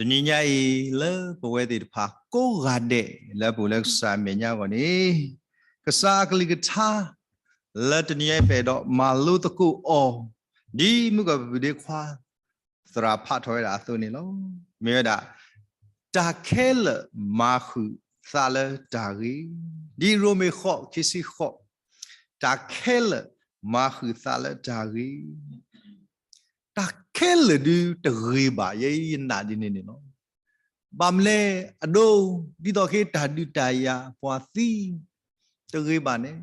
တနံၤညါအံၤ လၢပဝဲသ့ၣ်တဖၣ်ကိးဂၤဒဲး လၢအအိၣ်လၢကစၢ်အမဲာ်ညါအဂီၢ်န့ၣ်, ကစၢ်အကလုၢ်ကထါ လၢတနံၤညါအံၤပအဲၣ်ဒိးမၤလိသကိးအီၤ, ဒ်မုၣ်ကီၢ်ပပၢ်ဒ့ခွါ သရၣ်ဖးထီၣ်ဝဲဒၣ်အသိးန့ၣ်လီၤ. မ့ၢ်ဝဲဒၣ် တၢ်ခဲလၢာ်မၤဃုာ်သးလၢတၢ်ဂ့ၤ, ဒ်ရိမ့ၤဃိး ခံဆံဃိး, တၢ်ခဲလၢာ်မၤဃုာ်သးလၢတၢ်ဂ့ၤ, တၢ်ခဲလၢာ်ဒုတဂ့ၤဘၣ်, ယဲယနာ်ဒ်န့ၣ်န့ၣ်လီၤ. ဘၣ်မနုၤလဲၣ်, အဒိ ဒ်သိးက့ၤတၢ်ဒုးတၢ်ယၤ ပှၤသံ တဂ့ၤဘၣ်န့ၣ်,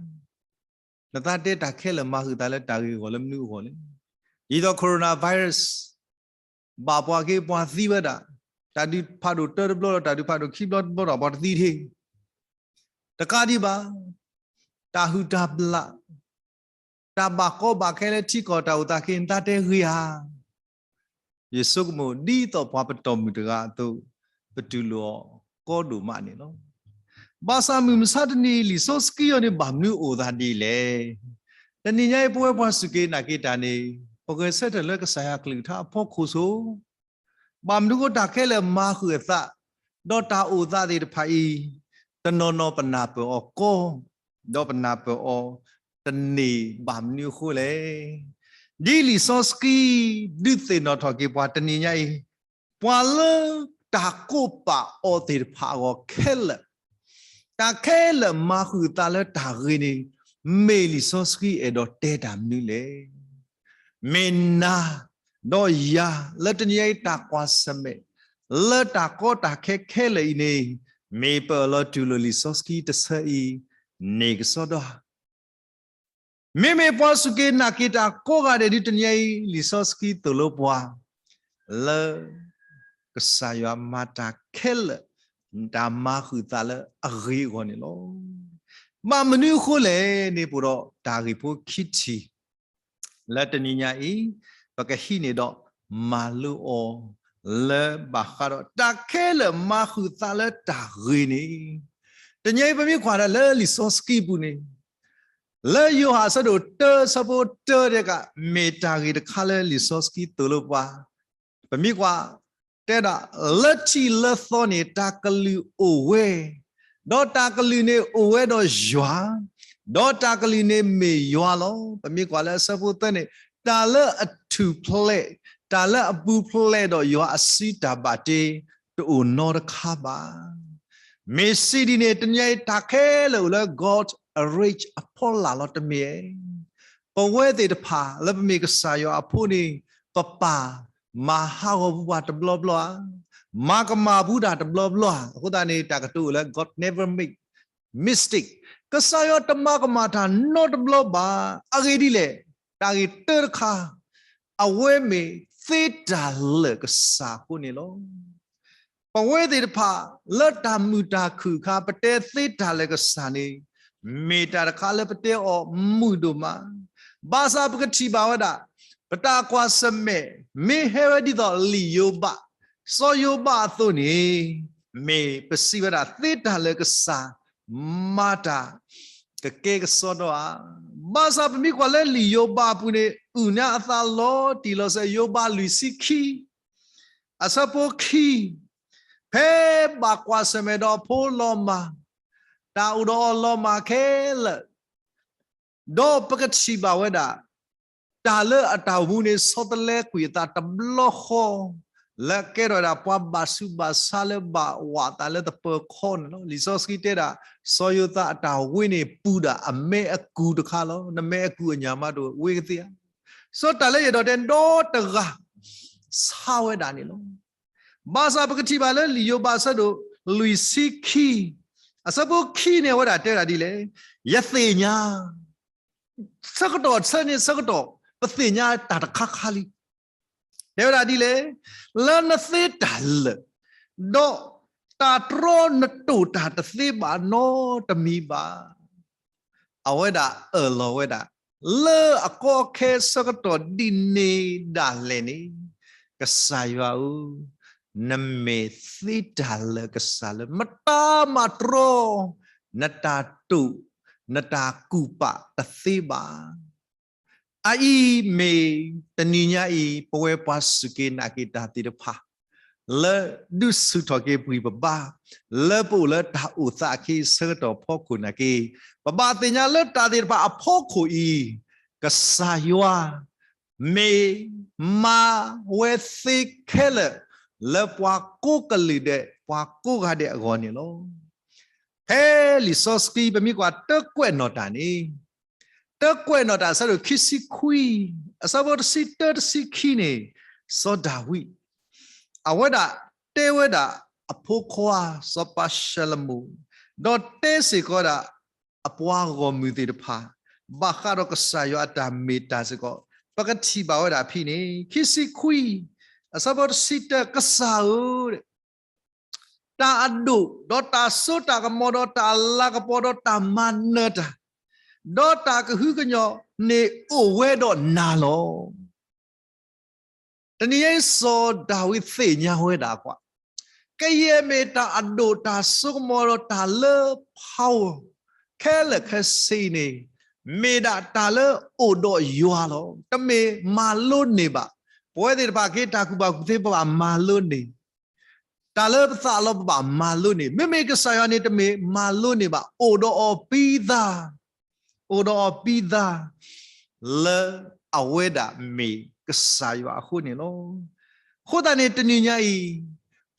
နသးတဲတၢ်ခဲလၢာ်မၤဃုာ်သးလၢတၢ်ဂ့ၤအဂီၢ်လၢမနုၤအဂီၢ်လဲၣ်. ဒ်သိး coronavirus ဘၣ်ပှၤက့ၤပှၤသံဝဲဒၣ်, တၢ်ဒုးဖးဒိၣ်တၢတဘျီဒီး တၢ်ဒုးဖးဒိၣ်ခံဘျီတဘျီဒီး ပှၤတသံတဟ့ၣ် တကးဒံးဘၣ်, တၢ်ဟုၣ်တၢ်ဘျၣ်, တၢ်ဘၣ်ကီဘၣ်ခဲလၢထံကီၢ်တၢ်အိၣ်သးက့ၤ နသးတဲဂ့ၤဧါ. ယဆိကမိၣ် ဒ်သိးပှၤပတီၢ်မုၢ်တဂၤအသိး, ပတူၢ်လိာ်အီၤကီဒိၣ်မးန့ၣ်လီၤ. ဘၣ်ဆၣ်မုၢ်မဆါတနံၤ လံာ်စီဆှံအံၤန့ၣ် ဘၣ်မနုၤအိၣ်သးဒ်လဲၣ်. တနံၤညါအံၤ ပဝဲပှၤစူၢ်က့ၤနာ်က့ၤတၢ်န့ၣ် ပဂဲၤဆၢထၢၣ်လၢကစၢ်ယွၤကလုၢ်ကထါအဖီခိၣ်ဆိ ဘၣ်မနုၤဃိတၢ်ခဲလၢာ်မၤဃုာ်အသး, ဒီးတၢ်အိၣ်သးသ့ၣ်တဖၣ်အံၤ, တနီၤနီၤပနၢ်ပၢၢ်အီၤကီ, ဒီးပနၢ်ပၢၢ်အီၤတန့ၢ်ဘၣ်မနုၤအဃိလဲၣ်. ဒ်လံာ်စီဆှံဒုးသ့ၣ်နီၣ်ထီၣ်က့ၤပှၤတနံၤညါအံၤ, ပှၤလၢတၢ်ကိးပာ်အီၤသ့ၣ်တဖၣ်အဂီၢ်ခဲလၢာ်, တၢ်ခဲလၢာ်မၤဃုာ်အသးလၢတၢ်ဂ့ၤန့ၣ်, မ့ၢ်လံာ်စီဆှံအဲၣ်ဒိးတဲတၢ်မနုၤလဲၣ်. မ့ၢ်နၤဒီးယၤလၢတနံၤညါအံၤတၢ်ကွၢ်ဆၢၣ်မဲာ် လၢတၢ်ကီတၢ်ခဲခဲလၢာ်အံၤန့ၣ်, မ့ၢ်ပအၢၣ်လီၤတူၢ်လိာ်လံာ်စီဆှံတဆၢအံၤန့ၣ်ကစီဒီဧါ. မ့မ့ၢ်ပှၤစူၢ်က့ၤနာ်က့ၤတၢ်ကိးဂၤဒဲးဒုးတနံၤညါအံၤ လံာ်စီဆှံသိၣ်လိပှၤ လၢ ကစၢ်ယွၤမၤတၢ်ခဲလၢာ်, တၢ်မၤဃုာ်သးလၢအဂ့ၤအဂီၢ်န့ၣ်လီၤ. ဘၣ်မနုၤအဃိလဲၣ်န့ၣ် ပအိၣ်ဒီးတၢ်ဂ့ၢ်ဖိခံထံၣ် လၢတနံၤညါအံၤ ပကဟံးန့ၢ်ဒီးမၤလိအီၤ လၢဘၣ်ဃးဒီးတၢ်ခဲလၢာ်မၤဃုာ်သးလၢတၢ်ဂ့ၤန့ၣ်, တနံၤအံၤပမ့ၢ်ကွၢ်ဒၣ်လၢလံာ်စီဆှံပူၤန့ၣ်, လၢယိၤဟၣ်အဆၢဒိၣ်တၢ အဆၢဖိတၢတဲကး မ့ၢ်တၢ်ဂ့ၢ်တခါလၢလံာ်စီဆှံသိၣ်လိပှၤ, ပမ့ၢ်ကွၢ် တဲဒၣ် လၢထံးလၢသီန့ၣ် တၢ်ကလုၢ်အိၣ်ဝဲ, ဒီးတၢ်ကလုၢ်န့ၣ်အိၣ်ဝဲဒီးယွၤ, ဒီးတၢ်ကလုၢ်န့ၣ်မ့ၢ်ယွၤလီၤ. ပမ့ၢ်ကွၢ်လၢအဆၢဖိသၢန့ၣ်, တၢ်လၢအထူၣ်ဖျဲး, တၢ်လၢအပူၤဖျဲးဒီးယွၤအစုတၢ်ဘၣ်တ့ တအိၣ်နီတခါဘၣ်. မ့ၢ်စံးဒ်န့ၣ် တနံၤအံၤတၢ်ခဲလၢာ်အိၣ်လၢ God reign အဖီလာ်လီၤတမ့ၢ်ဧါ. ပဝဲသ့ၣ်တဖၣ်လၢပမ့ၢ်ကစၢ်ယွၤအဖိန့ၣ်, ပပၢ်မၤဟးဂီၤပှၤတဘျီဘျီဧါ, မၤကမၣ်ပူၤတၢ်တဘျီဘျီဧါ. အဃိသတးန့ၣ် တၢ်ကတိၤအိၣ်လၢ God never make mistake, ကစၢ်ယွၤတမၤကမၣ်တၢ်နီတဘျီဘၣ်. အဂ့ၢ်ဒ်လဲၣ်, တၢ်ဂ့ၢ်တၢတခါ, အဝဲမ့ၢ်သ့တၢ်လၢာ်ကစၢ်အဃိန့ၣ်လီၤ. ပဝဲသ့ၣ်တဖၣ်လၢတၢ်မုာ်တၢ်ခုၣ်အခါ ပတဲသ့တၢ်လၢာ်ကစၢ်န့ၣ်, မ့ၢ်တၢ်တခါလၢပတဲအီၤမုာ်ဒိၣ်မး, ဘၣ်ဆၣ်ပကထံၣ်ဘၣ်ဝဲဒၣ် ပတၢ်ကွၢ်ဆၢၣ်မဲာ် မ့ၢ်ဟဲဝဲဒ်သိးလံာ်ယိၤဘး, စီၤယိၤဘးအသိးန့ၣ်, မ့ၢ်ပစံးဝဲဒၣ်သ့တၢ်လၢာ်ကစၢ် မၤတၢ် ကကဲကစီဒီဧါ. ဘၣ်ဆၣ်ပမ့ၢ်ကွၢ်လၢလံာ်ယိၤဘးအပူၤန့ၣ် အုၣ်န့ၢ်အသးလီၤတံၢ်လီၤဆဲး ယိၤဘးလွံၢ်ဆံခံ အဆၢဖိခံ, ဖဲဘၣ်ကွၢ်ဆၢၣ်မဲာ်ဒီးအဖိလီၤမၢ်, တၢ်အိၣ်ဒီးအီၤလီၤမၢ်ခဲလၢာ်, ဒီးပကထံၣ်ဘၣ်ဝဲဒၣ် တၢ်လၢအတၢ်အိၣ်မူန့ၣ် ဆီတလဲကွံာ်အသးတဘျီဃီ, လၢကဲထီၣ်ဝဲဒၣ်ပှၤဘၣ်ဆူးဘၣ်ဆါလၢဘၣ်ဝးအသးလၢသပၢၤခီန့ၣ်လီၤ. လံာ်စီဆှံတဲဒၣ် စီၤယိၤသးအတၢ်ဝ့န့ၣ် ပူၤဒၣ်အမဲအကူတခါလီၤ. နမဲအကူအညၣ်မးတအိၣ်ဝ့ကသ့ဧါ. စီၤတၢ်လၢယအဲၣ်ဒိးတဲဒီတဂၤ ဆါဝဲဒၣ်န့ၣ်လီၤ. ဘၣ်ဆၣ်ပကထံၣ်ဘၣ်လၢလံာ်ယိၤဘးအဆၢဒိၣ်လွံၢ်ဆံခံ, အဆၢဖိခံန့ၣ်ဝဲဒၣ်တဲဝဲဒၣ်ဒ်လဲၣ်, ယသ့ၣ်ညါ ဆၢကတီၢ်ဆၢန့ၣ်ဆၢကတီၢ် ပသ့ၣ်ညါတၢ်တခါခါလံ. တဲဝဲဒၣ်ဒ်လဲၣ်, လၢနသ့တၢ်လၢာ်, ဒီးတၢ်တြီနတိာ်တၢ်တသ့ဘၣ်နီတမံၤဘၣ်. အဝဲဒၣ်အၢၣ်လီၤဝဲဒၣ် လၢအကီအခဲဆၢကတီၢ်ဒ်န့ၣ်ဒၣ်လဲာ်န့ၣ်, ကစၢ်ယွၤဧၢ, နမ့ၢ်သ့တၢ်လၢာ်ကစၢ်လၢ မတၤမၤတြီ နတၢ်တိာ် နတၢ်ကူၣ်ပာ်တသ့ဘၣ်. အအံၤမ့ၢ်တနံၤညါအံၤ ပဝဲပှၤစူၢ်က့ၤနာ်က့ၤတၢ်သ့ၣ်တဖၣ် လၢဒုးဆူၣ်ထီၣ်က့ၤပှံၤပဘါ, လၢပအိၣ်လၢတၢ်အိၣ်သးအခံဆၢကတီၢ်ဖီခိၣ်နာ်က့, ပဘၣ်သ့ၣ်ညါလၢတၢ်သ့ၣ်တဖၣ်အဖီခိၣ်အံၤ, ကစၢ်ယွၤ မ့ၢ်မၤဝဲသ့ခဲလၢာ် လၢပှၤကိးကလုာ်ဒဲး ပှၤကိးဂၤဒဲးအဂီၢ်န့ၣ်လီၤ. ဖဲလံာ်စီဆှံပမ့ၢ်ကွၢ်တၢ်ကွဲးနီၣ်တၢ်န့ၣ်, တၢ်ကွဲးနီၣ်တၢ်အဆၢဒိၣ်ခံဆံခွံ, အဆၢဖိတဆံတၢတဆံခံန့ၣ်, စီၤဒၤဝံး အဝဲဒၣ်တဲဝဲဒၣ်အဖိခွါစီၤပၤၡၤလမိၣ်, ဒီးတဲစ့ၢ်ကီးဒၣ် အပှၤဂီၢ်မုၢ်သ့ၣ်တဖၣ် ဘၣ်ဃးဒီးကစၢ်ယွၤအတၢ်မ့ၢ်တၢ်စ့ၢ်ကီး, ပကထံၣ်ဘၣ်ဝဲဒၣ်ဖဲန့ၣ် ခံဆံခွံ, အဆၢဖိတဆံတၢ, ကစၢ်ဧၢ, တၢ်အဒိၣ်, ဒီးတၢ်စိတၢ်ကမီၤ, ဒီးတၢ်လၤကပီၤ, ဒီးတၢ်မၤနၢၤတၢ်, ဒီးတၢ်ကဟုကညီၢ်န့ၣ်အိၣ်ဝဲဒီးနၤလီၤ. တနံၤအံၤစီၤဒၤဝံးသ့ၣ်ညါဝဲဒၣ်ကွၢ်, ကယဲၢ်မ့ၢ်တၢ်အဒိၣ်တၢ်စိကမီၤဒီးတၢ်လၢ power ခဲလၢာ်ခဲဆ့န့ၣ်, မ့ၢ်ဒၣ်တၢ်လၢအိၣ်ဒီးယွၤလီၤ. တမ့ၢ်မၤလိန့ၢ်ဘၣ်. ပဝဲသ့ၣ်တဖၣ်က့ၤတၢ်ကူၣ်ဘၣ်ကူၣ်သ့ပဘၣ်မၤလိန့ၢ် တၢ်လၢပသးလီၤပဘၣ်မၤလိန့ၢ်, မ့မ့ၢ်ကစၢ်ယွၤန့ၣ်တမ့ၢ်မၤလိန့ၢ်ဘၣ်, အိၣ်ဒီးအီၤပံသး, အိၣ်ဒီးအီၤပံသး, လၢအဝဲဒၣ်မ့ၢ်ကစၢ်ယွၤအဃိန့ၣ်လီၤ. အဃိသတးန့ၣ်တနံၤညါအံၤ,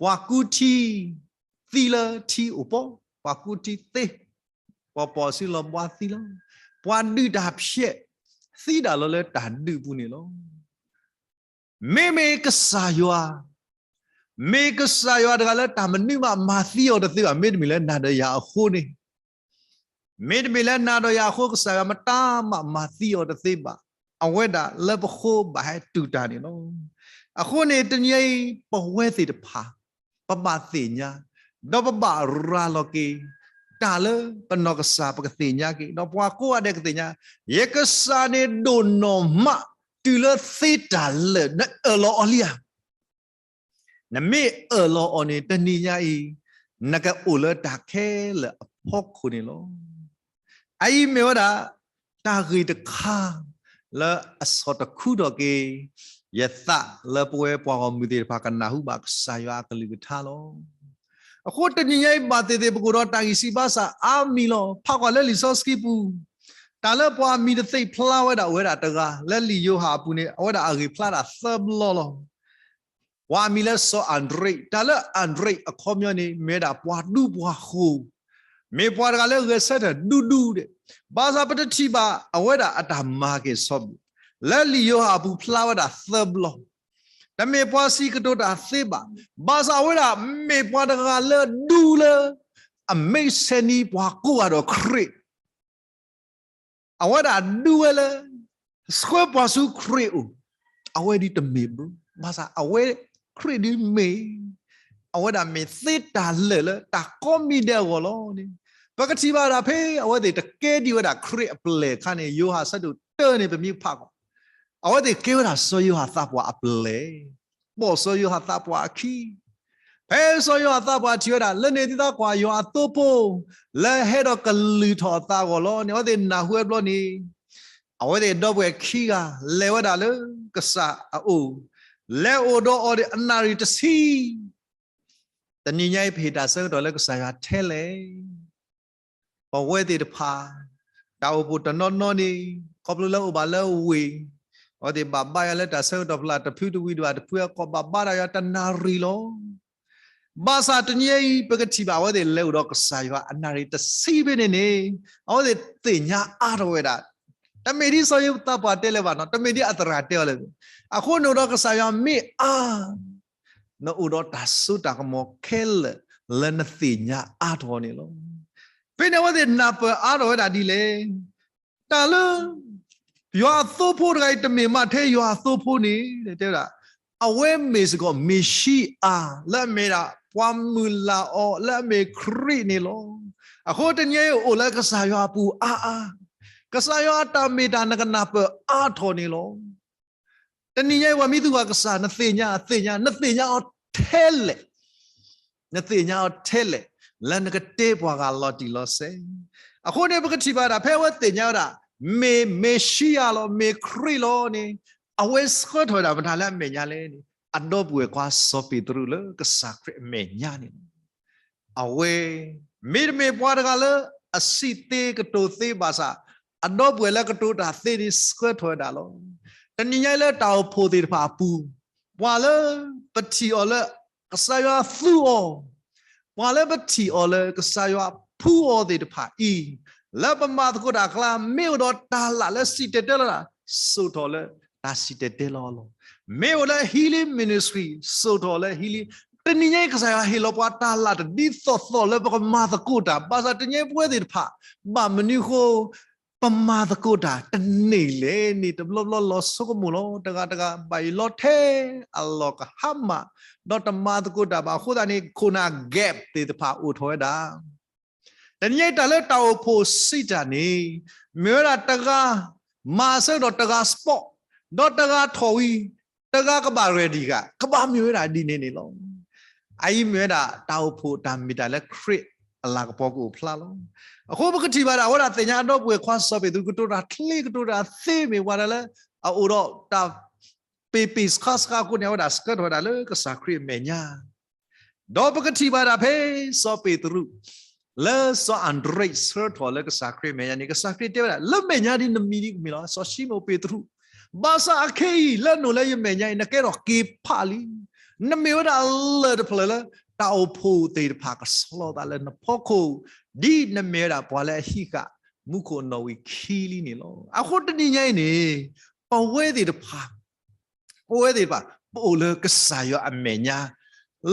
ပှၤကူထံသံလၢထံအိၣ်ပီ, ပှၤကူထံသ့, ပှၤပိာ်စုလီၤဘှါသံလီၤ, ပှၤဒုးတၢ်ဖျဲး, သံဒၣ်လီၤလၢတၢ်ဒုးပူၤန့ၣ်လီၤ. မ့မ့ၢ်ကစၢ်ယွၤ, မ့ၢ်ကစၢ်ယွၤတဂၤလၢတၢ်မနုၤမးမၤသံအီၤတသ့ဘၣ်, မ့တမ့ၢ်လၢနၤဒီးယၤအဃိန့ၣ်, မ့တမ့ၢ်လၢနၤဒီးယၤအဃိ ကစၢ်ယွၤမတၤမးမၤသံအီၤတသ့ဘၣ်. အဝဲဒၣ်လၢပဃိဘၣ်ဟဲတူၢ်တၢ်န့ၣ်လီၤ. အဃိန့ၣ်တနံၤအံၤ ပဝဲသ့ၣ်တဖၣ် ပဘၣ်သ့ၣ်ညါ, ဒီးပဘၣ်ရၤလီၤက့ၤ တၢ်လၢပနီၢ်ကစၢ်ပကသ့ၣ်ညါက့ၤ, ဒီးပှၤကိးဂၤဒဲးကသ့ၣ်ညါ, ယကစၢ်န့ၣ်ဒိၣ်နီၢ်မး တုၤလၢသ့တၢ်လၢာ်, နအၢၣ်လီၤအီၤလံဧါ. နမ့ၢ်အၢၣ်လီၤအီၤန့ၣ် တနံၤညါအံၤ နကအိၣ်လၢတၢ်ခဲလၢာ်အဖီခိၣ်န့ၣ်လီၤ. အအံၤမ့ၢ်ဝဲဒၣ် တၢ်ဂ့ၢ်တခါ လၢအဆီၣ်တခူထီၣ်က့ၤ ယသးလၢပဝဲပှၤဂီၢ်မုၢ်သ့ၣ်တဖၣ် ကနၢ်ဟူဘၣ်ကစၢ်ယွၤအကလုၢ်ကထါလီၤ. အဃိတနံၤညါအံၤ ဘၣ်သ့ၣ်သ့ၣ် ပကအိၣ်ဒီးတၢ်ဂံၢ်စၢ်ဘါစၢ်အါမံၤလီၤ. ဖးကွၢ်လၢလံာ်စီဆှံပူၤ, တၢ်လၢပှၤမံၤတသ့ၣ်ဖျါဝဲဒၣ် အိၣ်ဝဲဒၣ်တဂၤ လၢလံာ်ယိၤဟၣ်အပူၤန့ၣ် အဝဲဒၣ်အဂ့ၢ်ဖျါဒၣ်သၢဘျီလီၤ. ပှၤအမံၤလၢစီၤအၤဒြံး, တၢ်လၢအၤဒြံးအခီပညီန့ၣ် မ့ၢ်ဝဲဒၣ်ပှၤဒူပှၤဃိၤ, မ့ၢ်ပှၤတဂၤလၢဂဲၤဆၢထၢၣ်ဒူဒူဒဲး, ဘၣ်ဆၣ်ပတထံၣ်ဘၣ်အဝဲဒၣ်အတၢ်မၤက့ၤဆီဘျီ, လၢလံာ်ယိၤဟၣ်အပူၤဖျါဝဲဒၣ်သၢဘျီ, တမ့ၢ်ပှၤစံးကတိၤတၢ်သ့ဘၣ်, ဘၣ်ဆၣ်အဝဲဒၣ်မ့ၢ်ပှၤတဂၤလၢဒူလၢ အမ့ၢ်ဆဲးနံၤပှၤကိးဂၤဒီးခရံာ် အဝဲဒၣ်ဒူဝဲလၢ ဆှၢပှၤဆူခရံာ်အအိၣ်, အဝဲဒ်တမ့ၢ်ဘၣ်, ဘၣ်ဆၣ်အဝဲခရံာ်ဒ်မ့ၢ်, အဝဲဒၣ်မ့ၢ်သ့တၢ်လၢာ်လၢတၢ်ကိးမံၤဒဲးအဂီၢ်လီၤန့ၣ်, ပကထံၣ်ဘၣ်ဒၣ်ဖဲအဝဲသ့ၣ်တကဲဒံးဝဲဒၣ်ခရံာ်အပျဲၢ်အခါန့ၣ် ယိၤဟၣ်ဆၢဒိၣ်တၢန့ၣ် ပမ့ၢ်ဖးကွၢ်, အဝဲသ့ၣ်ကဲဝဲဒၣ်စီၤယိၤဟၣ်သးပှၢ်အပျဲၢ်, ပိာ်စီၤယိၤဟၣ်သးပှၢ်အခံ ဖဲစီၤယိၤဟၣ်သးပှၢ်ထံၣ်ဝဲဒၣ် လၢန့ၣ်သုသးကွၢ် ယွၤအသိဖိ လၢဟဲဒီးကလုၢ်ထီၣ်အသးအဂီၢ်လီၤန့ၣ် အဝဲသ့ၣ်နၢ်ဟူဝဲဘျီန့ၣ်, အဝဲသ့ၣ်ဒီပုၢ်ဝဲၢ်ခံဂၤ လဲၤဝဲဒၣ်လၢကစၢ်အအိၣ်, လဲၤအိၣ်ဒီးအီၤအနၣ်ရံၣ်တဆံ တနံၤညါအံၤ ပဟ့ၣ်တၢ်ဆၢကတီၢ်လၢကစၢ်ယွၤထဲလဲၣ်. ပဝဲသ့ၣ်တဖၣ် တၢ်အိၣ်ဖှိၣ်တနီၤနီၤန့ၣ် ခီဖျိလၢအိၣ်ဘၣ်လၢဝ့ၢ်, အဝဲသ့ၣ်ဘၣ်ဘါယွၤလၢတၢ်ဆၢကတီၢ်ဖျါ တဖုတဝံၤဒံးဘၣ် တဖုအကိး ဘၣ်ဘါတၢ်ယွၤတနၣ်ရံၣ်လီၤ. ဘၣ်ဆၣ်တနံၤအံၤ ပကထံၣ်ဘၣ်အဝဲသ့ၣ်လဲၤအိၣ်ဒီးကစၢ်ယွၤအနၣ်ရံၣ်တဆံဖဲန့ၣ်န့ၣ်, အဝဲသ့ၣ်သ့ၣ်ညါအါထီၣ်ဝဲဒၣ် တမ့ၢ်ဒ်စီၤယိၤသးပှၢ်တဲလၢၤဘၣ်နီၤ, တမ့ၢ်ဒ်အသရၣ်တဲအီၤလၢၤဘၣ်. အဃိန့ၣ်အိၣ်ဒီးကစၢ်ယွၤမ့ၢ်အါ, နအိၣ်ဒီးတၢ်စိတၢ်ကမီၤခဲလၢာ်လၢနသ့ၣ်ညါအါထီၣ်န့ၣ်လီၤ. ဖဲန့ၣ်အဝဲသ့ၣ်နၢ်ပၢၢ်အါထီၣ်ဝဲဒၣ်ဒ်လဲၣ်. တၢ်လၢ ယွၤအသိဖိတဂၤအံၤ တမ့ၢ်မးထဲယွၤအသိဖိန့ၣ် တဲဝဲဒၣ်, အဝဲမ့ၢ်စ့ၢ်ကီးမ့ၤၡံအၤ လၢအမ့ၢ်ဒၣ် ပှၤမုၢ်လၢ်အီၤ လၢအမ့ၢ်ခရံာ်န့ၣ်လီၤ. အဃိတနံၤအံၤအိၣ်လၢကစၢ်ယွၤအပူၤအါအါ, ကစၢ်ယွၤအတၢ်မ့ၢ်တၢ်နကနၢ်ပၢၢ်အါထီၣ်န့ၣ်လီၤ. တနံၤညါအံၤ ပှၤမ့ၢ်သူၣ်ဘၣ်ကစၢ် နသ့ၣ်ညါ သ့ၣ်ညါ နသ့ၣ်ညါအီၤထဲလဲၣ်, နသ့ၣ်ညါအီၤထဲလဲၣ် လၢနကတဲပှၤဂၤလီၤတံၢ်လီၤဆဲး. အဃိန့ၣ် ပကထံၣ်ဘၣ်ဒၣ် ဖဲအဝဲသ့ၣ်ညါဝဲဒၣ် မ့ၢ်မ့ၤၡံအၤလီၤ မ့ၢ်ခရံာ်လီၤန့ၣ်, အဝဲဆှၢထီၣ်ဝဲဒၣ်မတၤလၢအမဲာ်ညါလဲၣ်န့ၣ်, အဒီပုၢ်ဝဲၢ်ခွါစီၤပ့းတရူးလၢကစၢ်ခရံာ်အမဲာ်ညါန့ၣ်လီၤ. အဝဲ မ့တမ့ၢ်ပှၤတဂၤလၢအစံးသ့ကတိၤသ့ဘၣ်ဆၣ်, အဒီပုၢ်ဝဲၢ်လၢကတိၤတၢ်သ့န့ၣ်ဆှၢထီၣ်ဝဲဒၣ်လီၤ. တနံၤညါအံၤလၢတၢ်အိၣ်ဖှိၣ်သ့ၣ်တဖၣ်အပူၤ, ပှၤလၢပထံၣ်အီၤလၢကစၢ်ယွၤသူအီၤ, ပှၤလၢပထံၣ်အီၤလၢကစၢ်ယွၤဖှူအီၤသ့ၣ်တဖၣ်အံၤ, လၢပမၤသကိးတၢ်အကျါ မ့ၢ်အိၣ်ဒီးတၢ်လၢ်လၢစံၣ်တဲၤတဲလီၤတၢ်, စိာ်ထီၣ်လၢတၢ်စံၣ်တဲၤတဲလီၤအလီၢ်, မ့ၢ်အိၣ်လၢ healing ministry စိာ်ထီၣ်လၢ healing. တနံၤညါအံၤ ကစၢ်ယွၤဟ့ၣ်လီၤပှၤတၢ်လၢ်တဒ်သိးသိးလၢပကမၤသကိးတၢ်, ဘၣ်ဆၣ်တနံၤညါအံၤပဝဲသ့ၣ်တဖၣ် ဘၣ်မနုၤအဃိ ပမၤသကိးတၢ်တန့ၢ်လဲၣ်န့ၣ် တဘျီဘျီလီၤဆိကမိၣ်လီၤ. တဂၤတဂၤဘၣ်ယိၣ်လီၤထဲအလီၢ်ကဟါမၢ်, ဒီးတမၤသကိးတၢ်ဘၣ်အဃိသတးန့ၣ် ခိၣ်နၢ် gap သ့ၣ်တဖၣ်အိၣ်ထီၣ်ဝဲဒၣ် တနံၤညါအံၤတၢ်လၢတၢ်အိၣ်ဖှိၣ်စံးတၢ်န့ၣ် မ့ၢ်ဝဲဒၣ်တဂၤမၤအဆၢကတီၢ်တဂၤ spot, ဒီးတဂၤထီၣ်ဝံၤ တဂၤကဘၣ် ready ဂၤ ကဘၣ်မ့ၢ်ဝဲဒၣ်ဒ်န့ၣ်န့ၣ်လီၤ. အအံၤမ့ၢ်ဝဲဒၣ်တၢ်အိၣ်ဖှိၣ်တၢ်မ့ၢ်တၢ်လၢခရံာ်အလၤကပီၤကအိၣ်ဖျါလီၤ. အဃိပကထံၣ်ဘၣ်ဒၣ်အဝဲဒၣ်သ့ၣ်ညါအဒီပုၢ်ဝဲၢ်ခွါစီၤပ့းတရူး ကတိၤတၢ်ချ့ကတိၤတၢ်သ့မ့ၢ်ပှၤဒၣ်လၢ အအိၣ်ဒီးတၢ်ပ့ၤပ့ၤဆှါဆှါအဃိန့ၣ် အဝဲဒၣ်ဆှၢထီၣ်ဝဲဒၣ်လၢကစၢ်ခရံာ်အမဲာ်ညါ ဒီးပကထံၣ်ဘၣ်ဒၣ်ဖဲစီၤပ့းတရူး လၢစီၤအၤဒရ့းဆှၢထီၣ်လၢကစၢ်ခရံာ်အမဲာ်ညါန့ၣ် ကစၢ်ခရံာ်တဲဝဲဒၣ် လၢမဲာ်ညါဒ်နမံၤဒ်ကမ့ၢ်လီၤ စီၤၡံမိၣ်ပ့းတရူး, ဘၣ်ဆၣ်အခဲအံၤလၢနအိၣ်လၢယမဲာ်ညါအံၤ နကဲထီၣ်က့ၤဖးလံ, နမ့ၢ်ဝဲဒၣ်အလၢၢ်တဖျၢၣ်လၢ တၢ်အိၣ်ဖှိၣ်သ့ၣ်တဖၣ်ကဆီလီၤသးလၢနဖီခိၣ်, ဒ်နမ့ၢ်ဝဲဒၣ်ပှၤလၢအဟံးဃာ်မူခိၣ်အနီၣ်ဝံာ်ခံလံန့ၣ်လီၤ. အဃိတနံၤညါအံၤန့ၣ် ပဝဲသ့ၣ်တဖၣ် ပဝဲသ့ၣ်တဖၣ် ပအိၣ်လၢကစၢ်ယွၤအမဲာ်ညါ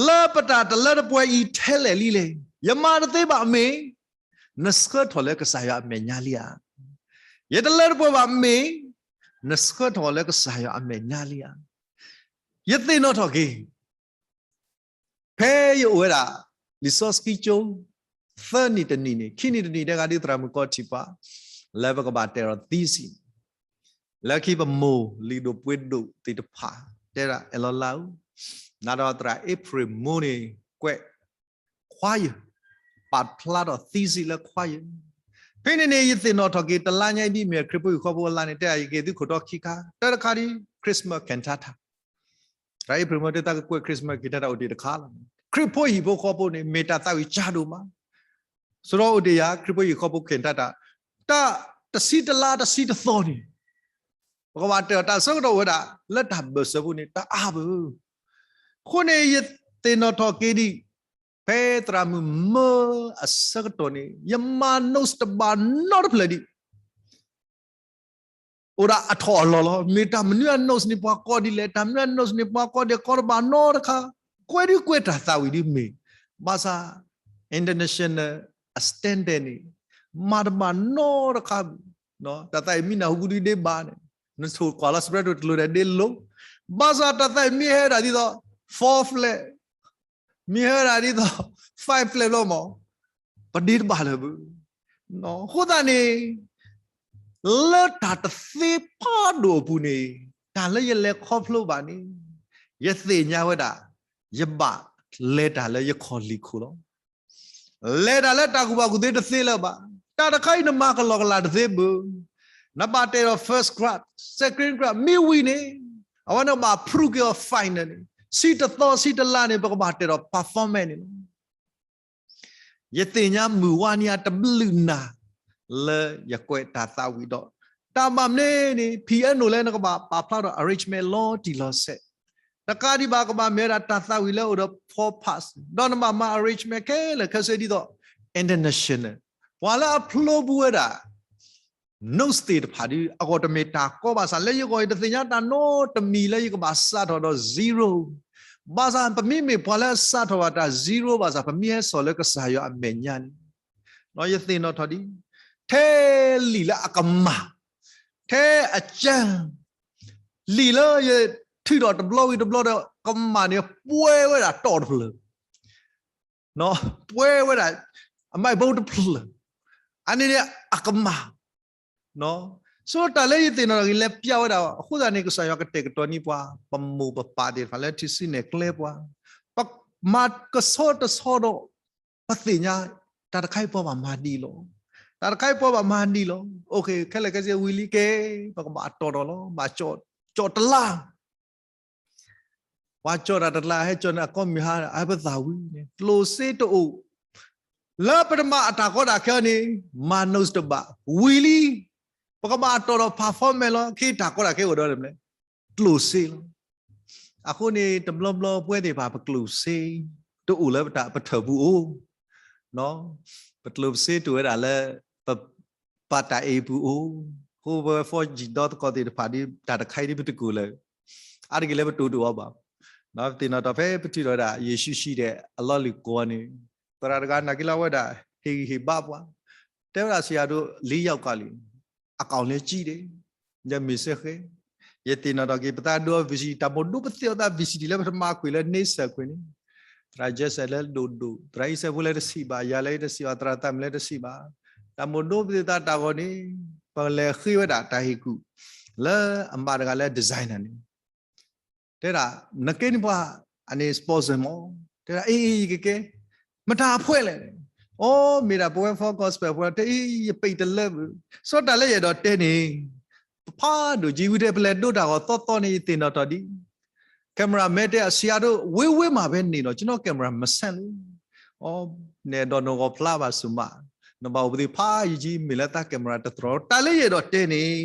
လၢပတၢ်တလၢတပှဲၤအံၤထဲလဲၣ်လံလဲၣ်, ယမၤတသ့ဘၣ်မ့ၢ် နဆှၢထီၣ်လၢကစၢ်ယွၤအမဲာ်ညါလံဧါ. ယတလၢတပှဲၤဘၣ်မ့ၢ် နဆှၢထီၣ်လၢကစၢ်ယွၤအမဲာ်ညါလံဧါ. ယသ့ၣ်နီၣ်ထီၣ်က့ၤ ဖဲယအိၣ်ဝဲဒၣ် လံာ်စီဆှံကၠိ သၢနံၣ်တနံၣ်န့ၣ် ခံနံၣ်တနံၣ်တဲဂၤဒ်သရၣ်မုၣ်ကီၢ်ထံးပှၤ လၢပကဘၣ်တဲဒီး thesis လၢခံပမိၢ်လံၤဒိၣ်ပှ့ၤဒိၣ်သ့ၣ်တဖၣ် တဲဒၣ်အဲၣ်လီၤလၢအူ, နၤဒီးသရၣ်အ့ဖြ့ၣ်မိၢ်န့ၣ် ကွဲး choir ပာ်ဖျါထီၣ် thesis လၢ choir ဖဲန့ၣ်န့ၣ် ယသ့ၣ်နီၣ်ထီၣ်က့ၤ တလါညါအံၤဒ်မ့ၢ်ခရံာ်ဖိဟံၣ်ဃီဖိအလါန့ၣ် တဲယက့ၤသုးခိၣ်တီခံခါ တၢတခါဒ် Christmas cantata သရၣ်အ့ဖြ့ၣ်မိၢ်တဲသးကကွဲး Christmas cantata အိၣ်တ့ၢ်တခါလီၤ. ခရံာ်ဖိဟံၣ်ဖိဃီဖိန့ၣ် မ့ၢ်တၢ်သးဝံၣ်ကၢ်ဒိၣ်မး ဆိဒီးအိၣ်တ့ၢ်ယၤ ခရံာ်ဖိဟံၣ်ဃီဖိ cantata တၢ်တဆံတလါတဆံတသီန့ၣ် ပကဘၣ်တဲအီၤတၢ်ဆၢကတီၢ်ဝဲဒၣ် လၢတၢ်ဘၢၣ်စၢၤဖိန့ၣ် တအါဘၣ်. အဃိန့ၣ် ယသ့ၣ်နီၣ်ထီၣ်က့ၤဒံး ဖဲသရၣ်မုၣ်မၢအဆၢကတီၢ်န့ၣ် ယမၤ notes တဘၣ်နီတဖျၢၣ်ဒံး အိၣ်ဒၣ်အထီၣ်အလီၤလီၤ. မ့ၢ်တၢ်မနုၤအ notes န့ၣ် ပှၤကိးဒ်လဲၣ်, တၢ်မနုၤအ notes န့ၣ် ပှၤကိးဒ်လဲၣ် ကိးတဘၣ်နီတခါ, ကွဲးဒုးကွဲးတၢ်သးဝံၣ်ဒုးမ့ၢ်, ဘၣ်ဆၣ် international အ standard န့ၣ် မၤတဘၣ်နီတခါဘၣ်. တၢ်သးဝံၣ်မ့ၢ်နၢ်ဟူဒုးဒ့ဘၣ်န့ၣ် နထိၣ်ကွၢ်လီၤ spread တလိၤဒီးဒ့လိၤ, ဘၣ်ဆၣ်တၢ်သးဝံၣ်မ့ၢ်ဟဲဒၣ်ဒ်သိး four flat မ့ၢ်ဟဲဒၣ်ဒ်သိး five flat ဘျီမး ပဒ့တဘၣ်လၢၤဘၣ်. အဃိသတးန့ၣ် လၢတၢ်တသ့ဖးဒိၣ်အပူၤန့ၣ် တၢ်လၢယလဲၤခီဖျိဘၣ်န့ၣ် ယသ့ၣ်ညါဝဲဒၣ် ယဘၣ်လဲၤတၢ်လၢယခီၣ်လံၢ်ခိၣ်လီၤ. လဲၤတၢ်လၢတၢ်ကူၣ်ဘၣ်ကူၣ်သ့တသ့လၢၤဘၣ်. တၢ်တခါအံၤနမၤကလီကလီတသ့ဘၣ်. နဘၣ်တဲဒီး first class, second class မ့ၢ်ဝံၤန့ၣ် အဝဲန့ၣ်ဘၣ် prove က့ၤအီၤ final န့ၣ် ဆံတသီဆံတလါန့ၣ် ပကဘၣ်တဲဒီး performance န့ၣ်လီၤ. ယသ့ၣ်ညါမုၢ်ဝါနံၤအတဘျုးနၤ လၢယကွဲးတၢ်သးဝံၣ်ဒီး တၢ်ဘၣ်မနုၤန့ၣ် piano လၢနကဘၣ်ပာ်ဖျါထီၣ် arrangement လီၤတံၢ်လီၤဆဲး, တကးဒံးဘၣ်ကဘၣ်မ့ၢ်ဝဲဒၣ်တၢ်သးဝံၣ်လၢအိၣ်ဒီး four parts ဒီးနဘၣ်မၤ arrangement ခဲလၢာ်ခဲဆ့ဒ်သိး international ပှၤလၢအဖျိဘူးဝဲဒၣ် notes သ့ၣ်တဖၣ်ဒီး အဂီၢ်တမ့ၢ်တၢ်ကီဘၣ်ဆၣ် လၢယဂီၢ်အံၤတသ့ၣ်ညါတၢ်နီတမံၤလၢယကဘၣ်စးထီၣ်ဒီး zero ဘၣ်ဆၣ်ပမ့မ့ၢ်ပှၤလၢအစးထီၣ်ဘၣ်တၢ် zero ဘၣ်ဆၣ် ပမ့ၢ်ဟဲစိာ်လၢကစၢ်ယွၤအမဲာ်ညါန့ၣ် ယသ့ၣ်နီၣ်ထီၣ်ဒ် ထဲလံာ်လၢအကမၣ် ထဲအကၢ လံာ်လၢယထုးထီၣ်တဘျီဝံၤတဘျီဒီးကမၣ်န့ၣ် ပှဲၤဝဲဒၣ်တီၢ်တဖျၢၣ် ပှဲၤဝဲဒၣ် အမဲာ်ဘိတဖျၢၣ် အန့ၣ်န့ၣ်အကမၣ် ဆိတၢ်လၢယသ့ၣ်နီၣ်ထီၣ်က့ၤလဲၤပျးဝဲဒၣ် အဃိသတးန့ၣ် ကစၢ်ယွၤကတဲာ်ကတီၤန့ၢ်ပှၤ ပမိၢ်ပပၢ်သ့ၣ်တဖၣ်လၢထံဆှံနဲၣ်ကျဲပှၤ ပမၤကဆှီတဆီဒီး ပသ့ၣ်ညါ တၢ်တခါအံၤပှၤဘၣ်မၤဒ်အံၤလီၤ. တၢ်တခါအံၤပှၤဘၣ်မၤဒ်အံၤလီၤ. ခဲလၢာ်ခဲဆ့ဝံၤလံကဲ ပကဘၣ်တီၢ်ထီၣ်လီၤ. ဘၣ်ကၠီၣ်တလါ ပှၤကၠီၣ်တၢ်တကျါ ဟဲကၠီၣ်န့ၢ်အကီၢ်မုၢ်ဟါ အဟဲပသးဝံၤန့ၣ် ကျိၣ်စ့တအိၣ် လၢပတမၤအတၢ်ကီတၢ်ခဲအီၤန့ၣ် မၤနိၣ်တဘၣ် ဝံၤလံ ပကမၤအတီၢ်ဒီး performance လီၤ. ခဲအံၤတၢ်ကီတၢ်ခဲအိၣ်ဒီးမနုၤလဲၣ် ကျိၣ်စ့လီၤ. အဃိန့ၣ် တဘျီဘျီပဝဲသ့ၣ်တဖၣ် ပကျိၣ်စ့ တအိၣ်လၢပတၢ်ပထၢၣ်ပူၤအိၣ်, ပကျိၣ်စ့တအိၣ်ဝဲဒၣ်လၢ ပ ပတၢ်အဲၣ်ပူၤအိၣ်, အဃိပဝဲ four G ဒီသကိးသ့ၣ်တဖၣ်ဒ် တၢ်တခါအံၤဒ်ပတကိၢ်လၢၤ, အါတက့ၢ်လၢပတိၢ်တအိၣ်ဘၣ်. သ့ၣ်နီၣ်ထီၣ်ဖဲပထံၣ်လိာ်ဝဲဒၣ် ယ့ၣ်ၡူးစံးဒီးအလီၢ်လံၤကိးန့ၣ်, သရၣ်တဂၤနာ်က့လၢအဝဲဒၣ် ဟ့ၣ်ဂံၢ်ဟ့ၣ်ဘါပှၤ, တဲဝဲဒၣ်ဆရာတို့ လေးယောက်ကလေ အကောင်လည်းကြီးတယ်, မျက်စိလည်းဟဲ, ယသ့ၣ်နီၣ်ထီၣ်က့ၤ ပသးဒိ VCD တၢ်မိၣ်ဒိပသ့ၣ်အီၤသး VCD လၢပတမၤခွံာ်လၢန့ဆၢၣ်ခွံာ်န့ၣ်, သရၣ် Jackson လၢဒိၣ်ဒိၣ်, သရၣ်အံၤစဲးဖိလၢတဆံးဘၣ်, ယၤလၢတဆံးဘၣ်, သရၣ်သးမုာ်လၢတဆံးဘၣ်, တၢ်မိၣ်ဒိပသ့ၣ်သးတၢ်ဂီၤန့ၣ်, ပလဲၤဃ့ဝဲဒၣ်တၢ်ဟ့ၣ်ကူၣ် လၢအမါတဂၤလၢ designer န့ၣ် တဲဒၣ် နကဲန့ၣ်ပှၤ အန့ၣ် sponsor မး, တဲဒၣ် အ့ အ့ ယကကဲ, မတၤအဖှဲလဲၣ်, အိ မ့ၢ်ဒၣ်ပဝဲ Full Gospel အဖှဲ, တဲအ့ ယပံးတလၢဘၣ်, စီၤတၢ်လၢယအဲၣ်ဒိးတဲန့ၣ်, ပဖးဒိၣ်ကံဝံၤတဲ ပလဲၤဒိတၢ်ဂီၤသီသီန့ၣ် ယသ့ၣ်နီၣ်ထီၣ်ဒံး, camera မဲတဲ ဆရာတို့ ဝ့ဝ့မှာပဲနေတော့ ကျွန်တော် camera မဆန့်လို့, နဲၣ်ဒီးနဂီၢ်ဖျါဘၣ်စူၢ်မး, နဘၣ်အိၣ်ပသ့ၣ်ဖးယံာ်ကံ မ့ၢ်လၢသး camera တတြီၤ, တၢ်လၢယအဲၣ်ဒိးတဲန့ၣ်,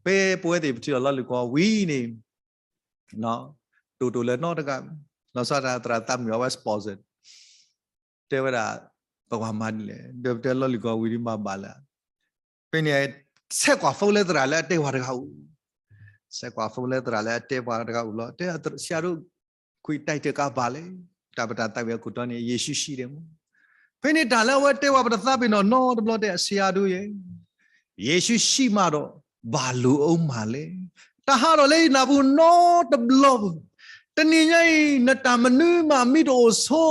ဖဲပဝဲသ့ၣ်ပထံၣ်လီၤလီၢ်လံၤကိးဝံၤန့ၣ် တိၢ်တိၢ်လၢနီတဂၤ, လီၤဆီဒၣ်သရၣ်သးမုာ်အဝဲ sponsor တဲဝဲဒၣ်, ပကမၤဒ်လဲၣ်, ဒီးပတဲလီၢ်လံၤကိးဝံၤဒ်မၤဘၣ်လၢ, ဖဲန့ၣ် ဆဲးကွၢ် phone လၢသရၣ်လၢအတဲပှၤတဂၤအိၣ်, ဆဲးကွၢ် phone လၢသရၣ်လၢအတဲပှၤတဂၤအိၣ်လီၤ, တဲဆရာတို့ ခွံတိုက်တကးပါလဲၣ်, တၢ်ပတၢ်သးဝံၣ်အခိၣ်တီန့ၣ် ယ့ၣ်ၡူးစံးဒဲးမး ဖဲန့ၣ်တၢ်လၢအဝဲတဲဝဲပတသးပ့ၤနီၣ်နီတဘျီတဲ ဆရာတို့ ယ့ၣ်ၡူးစံးမးဒီး ဘၣ်လိာ်အီၤမးလဲၣ်, တၢ်ဟးထီၣ်လၢယနၢ်ပူၤနီတဘျီဘၣ်, တနံၤညါအံၤ နတၢ်မနုၤမးမ့ၢ်တအိၣ်ဆိ,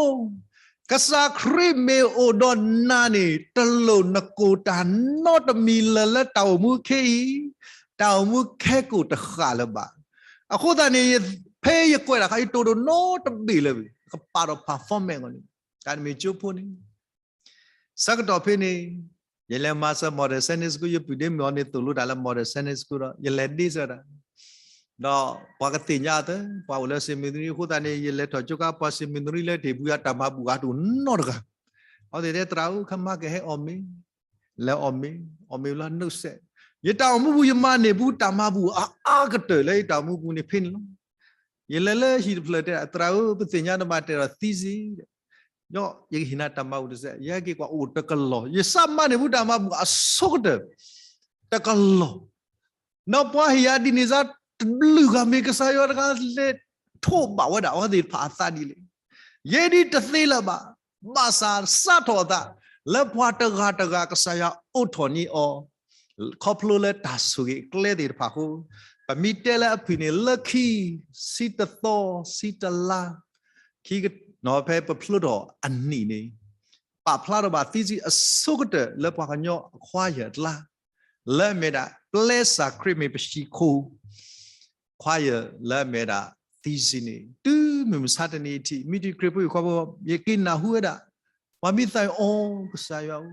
ကစၢ်ခရံာ်မ့ၢ်အိၣ်ဒီးနၤန့ၣ် တလိၣ်နကိၢ်တၢ်နီတမံၤလၢၤလၢတၢ်အိၣ်မူခဲအံၤ, တၢ်အိၣ်မူခဲကိၢ်တဃာ်လၢၤဘၣ်. အဃိသတးန့ၣ် ဖဲယကွဲးတၢ်ခါ ယတိၢ်ဒိၣ်နီတဘ့ၣ်လၢၤဘၣ်, ကပာ်ဒီး performance အဂီၢ်န့ၣ်, တၢ်တမ့ၢ်ကၠိဖိန့ၣ် ဆၢကတီၢ်ဖဲန့ၣ်, ယလဲၤမၤစၢၤ Model Sunday School ယပုၢ်ဒ့မုၣ်အီၤန့ၣ် သိၣ်လိတၢ်လၢ Model Sunday School ဒီး ယလဲၤဒ့စၢၤတၢ်, ဒီးပှၤကသ့ၣ်ညါအသး ပှၤအိၣ်လၢ seminary အဃိသတးန့ၣ် ယလဲၤထီၣ်ကၠိကါ ပှၤ seminary လၢတ့ၢ်ပူၤယၤတၢ်မၤဘူၣ်အါတအိၣ်နီတဂၤ, အဝဲသ့ၣ်တဲသရၣ်ဧၢ ခမါကဟဲအီၣ်မ့ၤ, လဲၤအီၣ်မ့ၤ, အီၣ်မ့ၤလၢနုာ်စဲး, ယတၢ်အိၣ်မူပူၤ ယမၤန့ၢ်ပူၤတၢ်မၤဘူၣ်အါအါကတၢၢ်လၢယတၢ်အိၣ်မူပူၤန့ၣ်ဖဲန့ၣ်လီၤ. ယလဲၤလၢဟံၣ်တဖျၢၣ်တဲ သရၣ်ဧၢ ပသ့ၣ်ညါနမၤတၢ်ဒီး thesis ဒီး ယကဟ့ၣ်နၤတၢ်မၤဘူၣ်တစဲး, ယဟဲက့ၤကွၢ်အိၣ်တကလီၢ်, ယစးမၤန့ၢ်ပူၤတၢ်မၤဘူၣ်အဆိကတၢၢ် တကလီၢ်, ဒီးပှၤဟ့ၣ်ယၤဒ်န့ၣ်စါ တဘျုးဂၤမ့ၢ်ကစၢ်ယွၤတဂၤလဲၤထိးဘၣ်ဝဲဒၣ်အဝဲသ့ၣ်တဖၣ်အသးဒ်လဲၣ်, ယဲဒ်တသ့လၢၤဘၣ်, ဘၣ်ဆၣ်စးထီၣ်အသး လၢပှၤတဂၤတဂၤကစၢ်ယွၤအိးထီၣ်န့ၢ်အီၤ ခီဖျိလၢတၢ်ဆိၣ်ဂ့ၤအကျဲသ့ၣ်တဖၣ်အဃိ, ပမ့ၢ်တဲလၢအဖုၣ်န့ၣ် လၢခံ ဆံတသီ ဆံတလါ, ခံကနီၤ ဖဲပဖျိထီၣ်အနံၣ်န့ၣ်, ပာ်ဖျါထီၣ်ဘၣ် thesis အဆိကတၢၢ်လၢပှၤကညီအ choir အကျါ, လၢအမ့ၢ်ဒၣ် ပျဲစၢ်ခရံာ်မ့ၢ်ပဟံၣ်ခိၣ် choir လၢအမ့ၢ်ဒၣ် thesis န့ၣ် တုၤမုၢ်မဆါတနံၤအထံး မ့ၢ်တံၤခရံာ်ဖိအံၤ ခီဖျိ ယက့ၤနၢ်ဟူဝဲဒၣ် ပှၤမ့ၢ်သးအီၤ ကစၢ်ယွၤဧ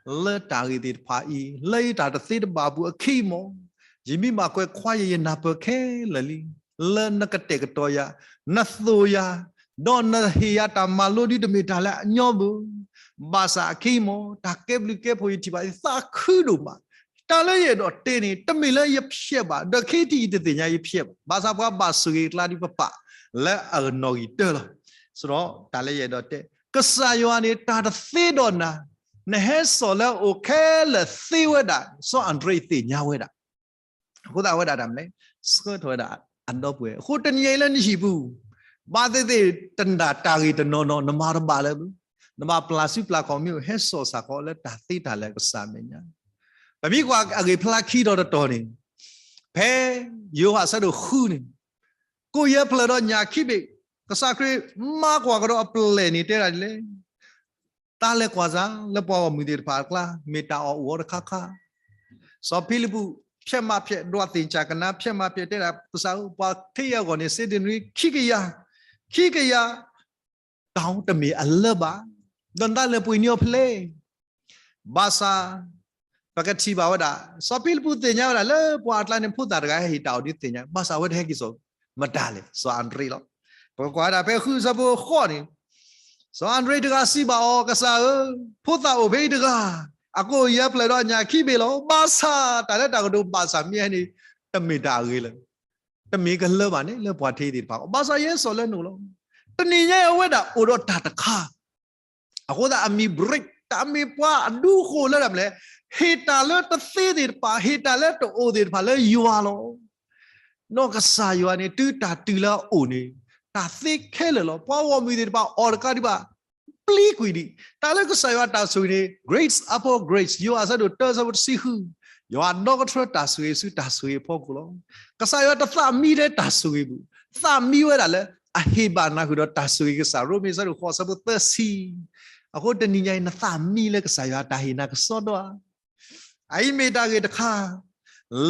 ၢ, လၢတၢ်ဂ့ၢ်သ့ၣ်တဖၣ်အံၤ လၢယတၢ်တသ့တဘၣ်အပူၤအခံမး, ယမ့ၢ်ဘၣ်ကွဲး choir ယ ယနၢ်ပၢၢ်ခဲလၢာ်လံ, လၢနကတဲာ်ကတီၤယၤ, နသိၣ်ယၤ, ဒီးနဟ့ၣ်ယၤတၢ်မၤလိဒ်တမ့ၢ်တၢ်လၢအညီဘၣ်, ဘၣ်ဆၣ်အခံမး တၢ်ကဲဘျုးကဲဖှိၣ်ယထံၣ်ဘၣ် ယသးခုဒိၣ်မး, တၢ်လၢယအဲၣ်ဒိးတဲန့ၣ် တမ့ၢ်လၢယဖျဲးဘၣ်, ဒီးခဲအံၤယတသ့ၣ်ညါယဖျဲးဘၣ်, ဘၣ်ဆၣ်ပှၤဘၣ်ဆိၣ်ဂ့ၤအကျါဒ်ပပာ် လၢအနီၣ်ဂံၢ်တၢလီၤ. ဆိုတော့ တၢ်လၢယအဲၣ်ဒိးတဲ ကစၢ်ယွၤန့ၣ် တၢ်တသ့ဒီးနၤ, နဟဲစိာ်လၢအအိၣ်ခဲလၢာ်သ့ဝဲဒၣ်, စီၤအၤဒြ့းသ့ၣ်ညါဝဲဒၣ်, အဃိသတးဝဲဒၣ်တၢ်မနုၤလဲၣ်, ဆှၢထီၣ်ဝဲဒၣ်အဒီပုၢ်ဝဲၢ်, အဃိတနံၤညါအံၤလၢနဟံၣ်ပူၤ, ဘၣ်သ့ၣ်သ့ၣ် တၢ်တၢ်ဂ့ၢ်တနီၤနီၤ နမၤတဘၣ်လၢၤဘၣ်, နဘၣ်ပျၢ်စုပျၢ်ခီၣ်မ့ၢ်အိၣ် ဟဲစိာ်စ့ၢ်ကီးလၢတၢ်သ့တၢ်လၢာ်အကစၢ်အမဲာ်ညါ, ပမ့ၢ်ကွၢ်အဂ့ၢ်ဖျါခံဒီးတတီၤန့ၣ်, ဖဲယိၤဟၣ်အဆၢဒိၣ်ဃုန့ၣ်, ကိၣ်ယဲၢ်ဖျၢၣ်ဒီးညၣ်ခံဘ့ၣ်, ကစၢ်ခရံာ်မၤကွၢ်ကဒီးအပျဲၢ်န့ၣ်တဲဒၣ်ဒ်လဲၣ်, တၢ်လဲၤကွၢ်စၢ်လၢပှၤဂီၢ်မုၢ်သ့ၣ်တဖၣ်အကျါ မ့ၢ်တၢ်အီၣ်အိၣ်အီတခါခါ, စီၤဖံလံးပူး ဖျဲးမးဖျဲး ဒွးသ့ၣ်စၢ်ကနါ ဖျဲးမးဖျဲး တဲဒၣ်ကစၢ်ဧၢ ပှၤထံအဂီၢ်န့ၣ် စ့ဒ့နရံ ခံကယၤ, ခံကယၤ တၢ်တမ့ၢ်အလၢဘၣ်, ဒီးနတၢ်လဲၤပှ့ၤန့ၢ်အီၤဖဲလဲၣ် ဘၣ်ဆၣ် ပကထံၣ်ဘၣ်ဝဲဒၣ် စီၤဖံလံးပူးသ့ၣ်ညါဝဲဒၣ်လၢပှၤအကျါန့ၣ် ဖိသၣ်တဂၤဟဲဟ့ၣ်တၢ်အီၣ်ဒုးသ့ၣ်ညါ, ဘၣ်ဆၣ်အဝဲတဟဲက့ၤစိာ် မတၤလဲၣ်, စီၤအၤဒြ့းလီၤ. ပကွၢ်ဒၣ်ဖဲဃုဆၢဖိဃိးန့ၣ်, စီၤအၤဒရ့းတဂၤစံးဘၣ်အီၤ, ကစၢ်ဧၢ, ဖိသၣ်အိၣ်ဖဲအံၤတဂၤ, အကိးယဲၢ်ဖျၢၣ်ဒီးအညၣ်ခံဘ့ၣ်လီၤ. ဘၣ်ဆၣ်တၢ်လၢတၢ်ကတိၤဘၣ်ဆၣ်မ့ၢ်ဟဲန့ၣ်, တမ့ၢ်တၢ်အဂ့ၤလၢၤ, တမ့ၢ်ကလၢဘၣ်န့ၣ်လၢပှၤထံးသ့ၣ်တဖၣ်အဂီၢ်, ဘၣ်ဆၣ်ယဲစီၤလၢနအိၣ်လီၤ. တနံၤညါအံၤအဝဲဒၣ်အိၣ်ဒီးတၢ်တခါ အဃိသတးအမံၤ break တၢ်မ့ၢ်ပှၤအဒူဃိၣ်လၢတၢ်မနုၤလဲၣ်, ဟ့ၣ်တၢ်လၢတသ့သ့ၣ်တဖၣ်, ဟ့ၣ်တၢ်လၢတအိၣ်သ့ၣ်တဖၣ်လၢယွၤလီၤ. နီၢ်ကစၢ်ယွၤန့ၣ် တုၤတၢ်တုၤလၢအအိၣ်န့ၣ်, တၢ်သ့ခဲလၢာ်လီၤ. ပှၤဂီၢ်မုၢ်သ့ၣ်တဖၣ်အီၣ်တကးဒံးဘၣ်, ပျံၤကွံာ်ဒံး. တၢ်လၢကစၢ်ယွၤတၢ်ဆိၣ်ဂ့ၤန့ၣ် grace upon grace, ယိၤဟၣ်အဆၢဒိၣ်တၢ အဆၢဖိတဆံဃု, ယွၤဒီကထၢတၢ်ဆိၣ်ဂ့ၤဆူတၢ်ဆိၣ်ဂ့ၤအဖီခိၣ်လီၤ. ကစၢ်ယွၤတသးမံထဲတၢ်ဆိၣ်ဂ့ၤပူၤ, သးမံဝဲဒၣ်လၢအဟ့ၣ်ဘၣ်နၢ်ဟူဒီးတၢ်ဆိၣ်ဂ့ၤကစၢ်, ရိမ့ၤအဆၢဒိၣ်ဃိး အဆၢဖိသၢဆံ. အဃိတနံၤညါအံၤ နသးမံလၢကစၢ်ယွၤတၢ်ဟ့ၣ်နၤကစီဒီဧါ. အအံၤမ့ၢ်တၢ်ဂ့ၢ်တခါ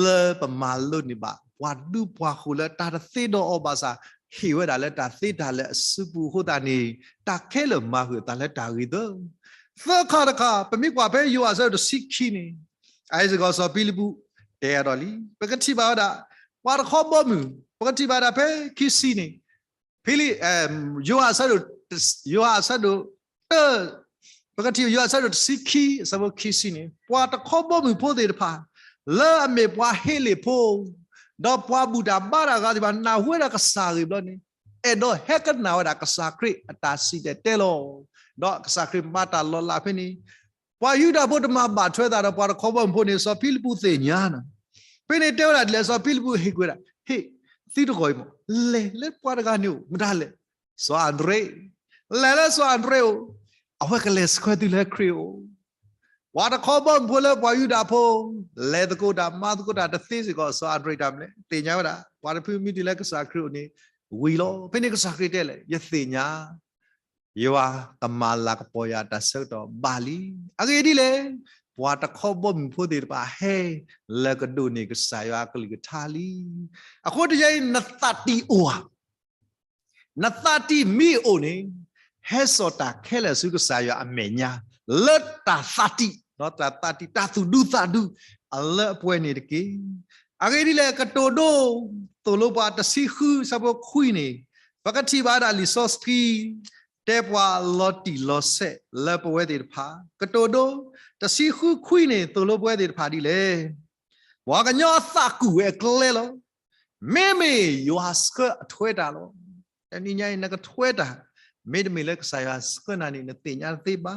လၢပမၤလိန့ၢ်ဘၣ် ပှၤဒူပှၤဃိၣ်လၢတၢ်တသ့ဒီးအီၤဘၣ်ဆၣ်, ဟ့ၣ်ဝဲဒၣ်လၢတၢ်သ့တၢ်လၢအစုပူၤအဃိသတးန့ၣ်, တၢ်ခဲလၢာ်မၤဃုာ်အသးလၢတၢ်ဂ့ၤသၢ. သၢခါတခါ ပမ့ၢ်ကွၢ်ဖဲယိၤဟၣ်အဆၢဒိၣ်တဆံခံန့ၣ်, အအံၤစ့ၢ်ကီးစီၤဖံလံးပူး တဲအါထီၣ်လံ, ပကထံၣ်ဘၣ်ဝဲဒၣ် ပှၤတခီဘီမုၢ်, ပကထံၣ်ဘၣ်ဒၣ်ဖဲခံဆံန့ၣ်, ဖံလံး, ယိၤဟၣ်အဆၢဒိၣ်, ယိၤဟၣ်အဆၢဒိၣ်တၢ, ပကထံၣ်ယိၤဟၣ်အဆၢဒိၣ်တဆံခံ အဆၢဖိခံဆံန့ၣ်, ပှၤတခီဘီမုၢ်ဖိသ့ၣ်တဖၣ် လၢအမ့ၢ်ပှၤဟ့လ့ၣ်ဖိ ဒီးပှၤဘူၣ်တၢ်ဘါတၢ်ဂၤသ့ၣ်တဖၣ် နၢ်ဟူဝဲဒၣ်ကစၢ်အဂ့ၢ်ဘျီန့ၣ်, အဲၣ်ဒိးဟဲကနၣ်ဝဲဒၣ်ကစၢ်ခရံာ်အတၢ်စံၣ်တဲၤတဲလီၤ. ဒီးကစၢ်ခရံာ်မၤတၢ်လီၤလးဖဲန့ၣ်, ပှၤယူဒၤဖိတမၤဘၣ်ထွဲသးဒီးပှၤတခီဘီမုၢ်ဖိန့ၣ် စီၤဖံလံးပူးသ့ၣ်ညါန့ၣ်, ဖဲန့ၣ်တဲဝဲဒၣ်ဒ်လဲၣ်, စီၤဖံလံးပူးဟ့ၣ်ကွံာ်ဝဲဒၣ်, ဟ့ၣ်, သုတဂီၢ်အံၤမး, လဲၤလၢပှၤတဂၤန့ၣ်အိၣ်, မတၤလဲၣ်, စီၤအၤဒရ့း, လဲၤလၢစီၤအၤဒရ့းအိၣ်, အဝဲကလဲၤဆှၢသုလၢခရံာ်အအိၣ်. ပှၤတခီဘီမုၢ်ဖိလၢပှၤယူဒၤဖိ လဲၤသကိးတၢ်မၤသကိးတၢ်တသ့စ့ၢ်ကီး စီၤအၤဒရ့းတၢ်မနုၤလဲၣ်, သ့ၣ်ညါဝဲဒၣ် ပှၤတဖုမံတုၤလၢကစၢ်ခရံာ်အိၣ်န့ၣ် ဝံၤလီၤ. ဖဲန့ၣ်ကစၢ်ခရံာ်တဲလဲၣ်, ယသ့ၣ်ညါ ယွၤကမၤလၤကပီၤယၤတၢ်ဆၢကတီၢ်ဘၣ်လံ. အဂ့ၢ်ဒ်လဲၣ်, ပှၤတခီဘီမုၢ်ဖိသ့ၣ်တဖၣ်ဟဲလၢကဒိးန့ၢ်ကစၢ်ယွၤအကလုၢ်ကထါလံ. အဃိတနံၤညါအံၤ နသးတံၢ်အိၣ်ဧါ, နသးတံၢ်မ့ၢ်အိၣ်န့ၣ်, ဟဲစိာ်တၢ်ခဲလၢာ်ဆူကစၢ်ယွၤအမဲာ်ညါ, လၢတၢ်သးတံၢ်, တၢ်သးတံၢ်, တၢ်သူၣ်ဒူသးဒူ အလၢအပှဲၤန့ၣ်တက့ၢ်. အဂ့ၢ်ဒ်လဲၣ်, ကတိၤဒိ သိၣ်လိပှၤတဆံဃု အဆၢဖိခွံန့ၣ်, ပကထံၣ်ဘၣ်ဒၣ်လံာ်စီဆှံ တဲပှၤလီၤတံၢ်လီၤဆဲးလၢပဝဲသ့ၣ်တဖၣ်, ကတိၤဒိ တဆံဃုခွံန့ၣ် သိၣ်လိပဝဲသ့ၣ်တဖၣ်ဒ်လဲၣ်, ပှၤကညီအသးကူၣ်ဝဲအကျဲလီၤ. မ့မ့ၢ်ယွၤဆှၢအထွဲတၢ်လီၤ. တနံၤညါအံၤ နကထွဲတၢ်, မ့တမ့ၢ်လၢကစၢ်ယွၤဆှၢနၤန့ၣ် နသ့ၣ်ညါတသ့ဘၣ်.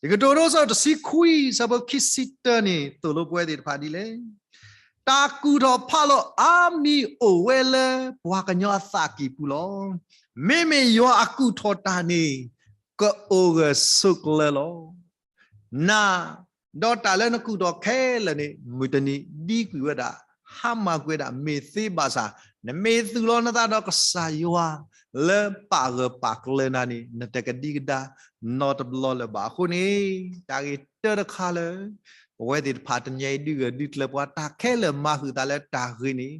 ယကတိၤဒိ အဆၢတဆံခွံ အဆၢဖိခံဆံတၢန့ၣ် သိၣ်လိပဝဲသ့ၣ်တဖၣ်ဒ်လဲၣ်, တၢ်ကူၣ်ထီၣ်ဖးလီၤအါမံၤအိၣ်ဝဲလၢပှၤကညီအသးကံၢ်ပူၤလီၤ. မ့မ့ၢ်ယွၤအကူၣ်ထီၣ်တၢ်န့ၣ် ကအိၣ်ဂၢၢ်ဆိးကျၢၤလီၤ. နၤ, ဒီးတၢ်လၢနကူၣ်ထီၣ်ခဲလၢာ်န့ၣ် မုၢ်တနံၤဒံကွံာ်ဝဲဒၣ်, ဟါမၢ်ကွံာ်ဝဲဒၣ်, မ့ၢ်သ့ဘၣ်ဆၣ်, နမ့ၢ်သူၣ်လီၤနသးဒီးကစၢ်ယွၤ လၢပာ်ဂၢၢ်ပာ်ကျၢၤနၤန့ၣ် နတကဒံကဒါနီတဘျီလၢၤဘၣ်. အဃိန့ၣ် တၢ်ဂ့ၢ်တၢတခါလၢ ပဝဲသ့ၣ်တဖၣ်တနံၤအံၤဒုးဂၢၢ်ဒုးကျၢၤပှၤ တၢ်ခဲလၢာ်မၤဃုာ်သးလၢတၢ်ဂ့ၤန့ၣ်,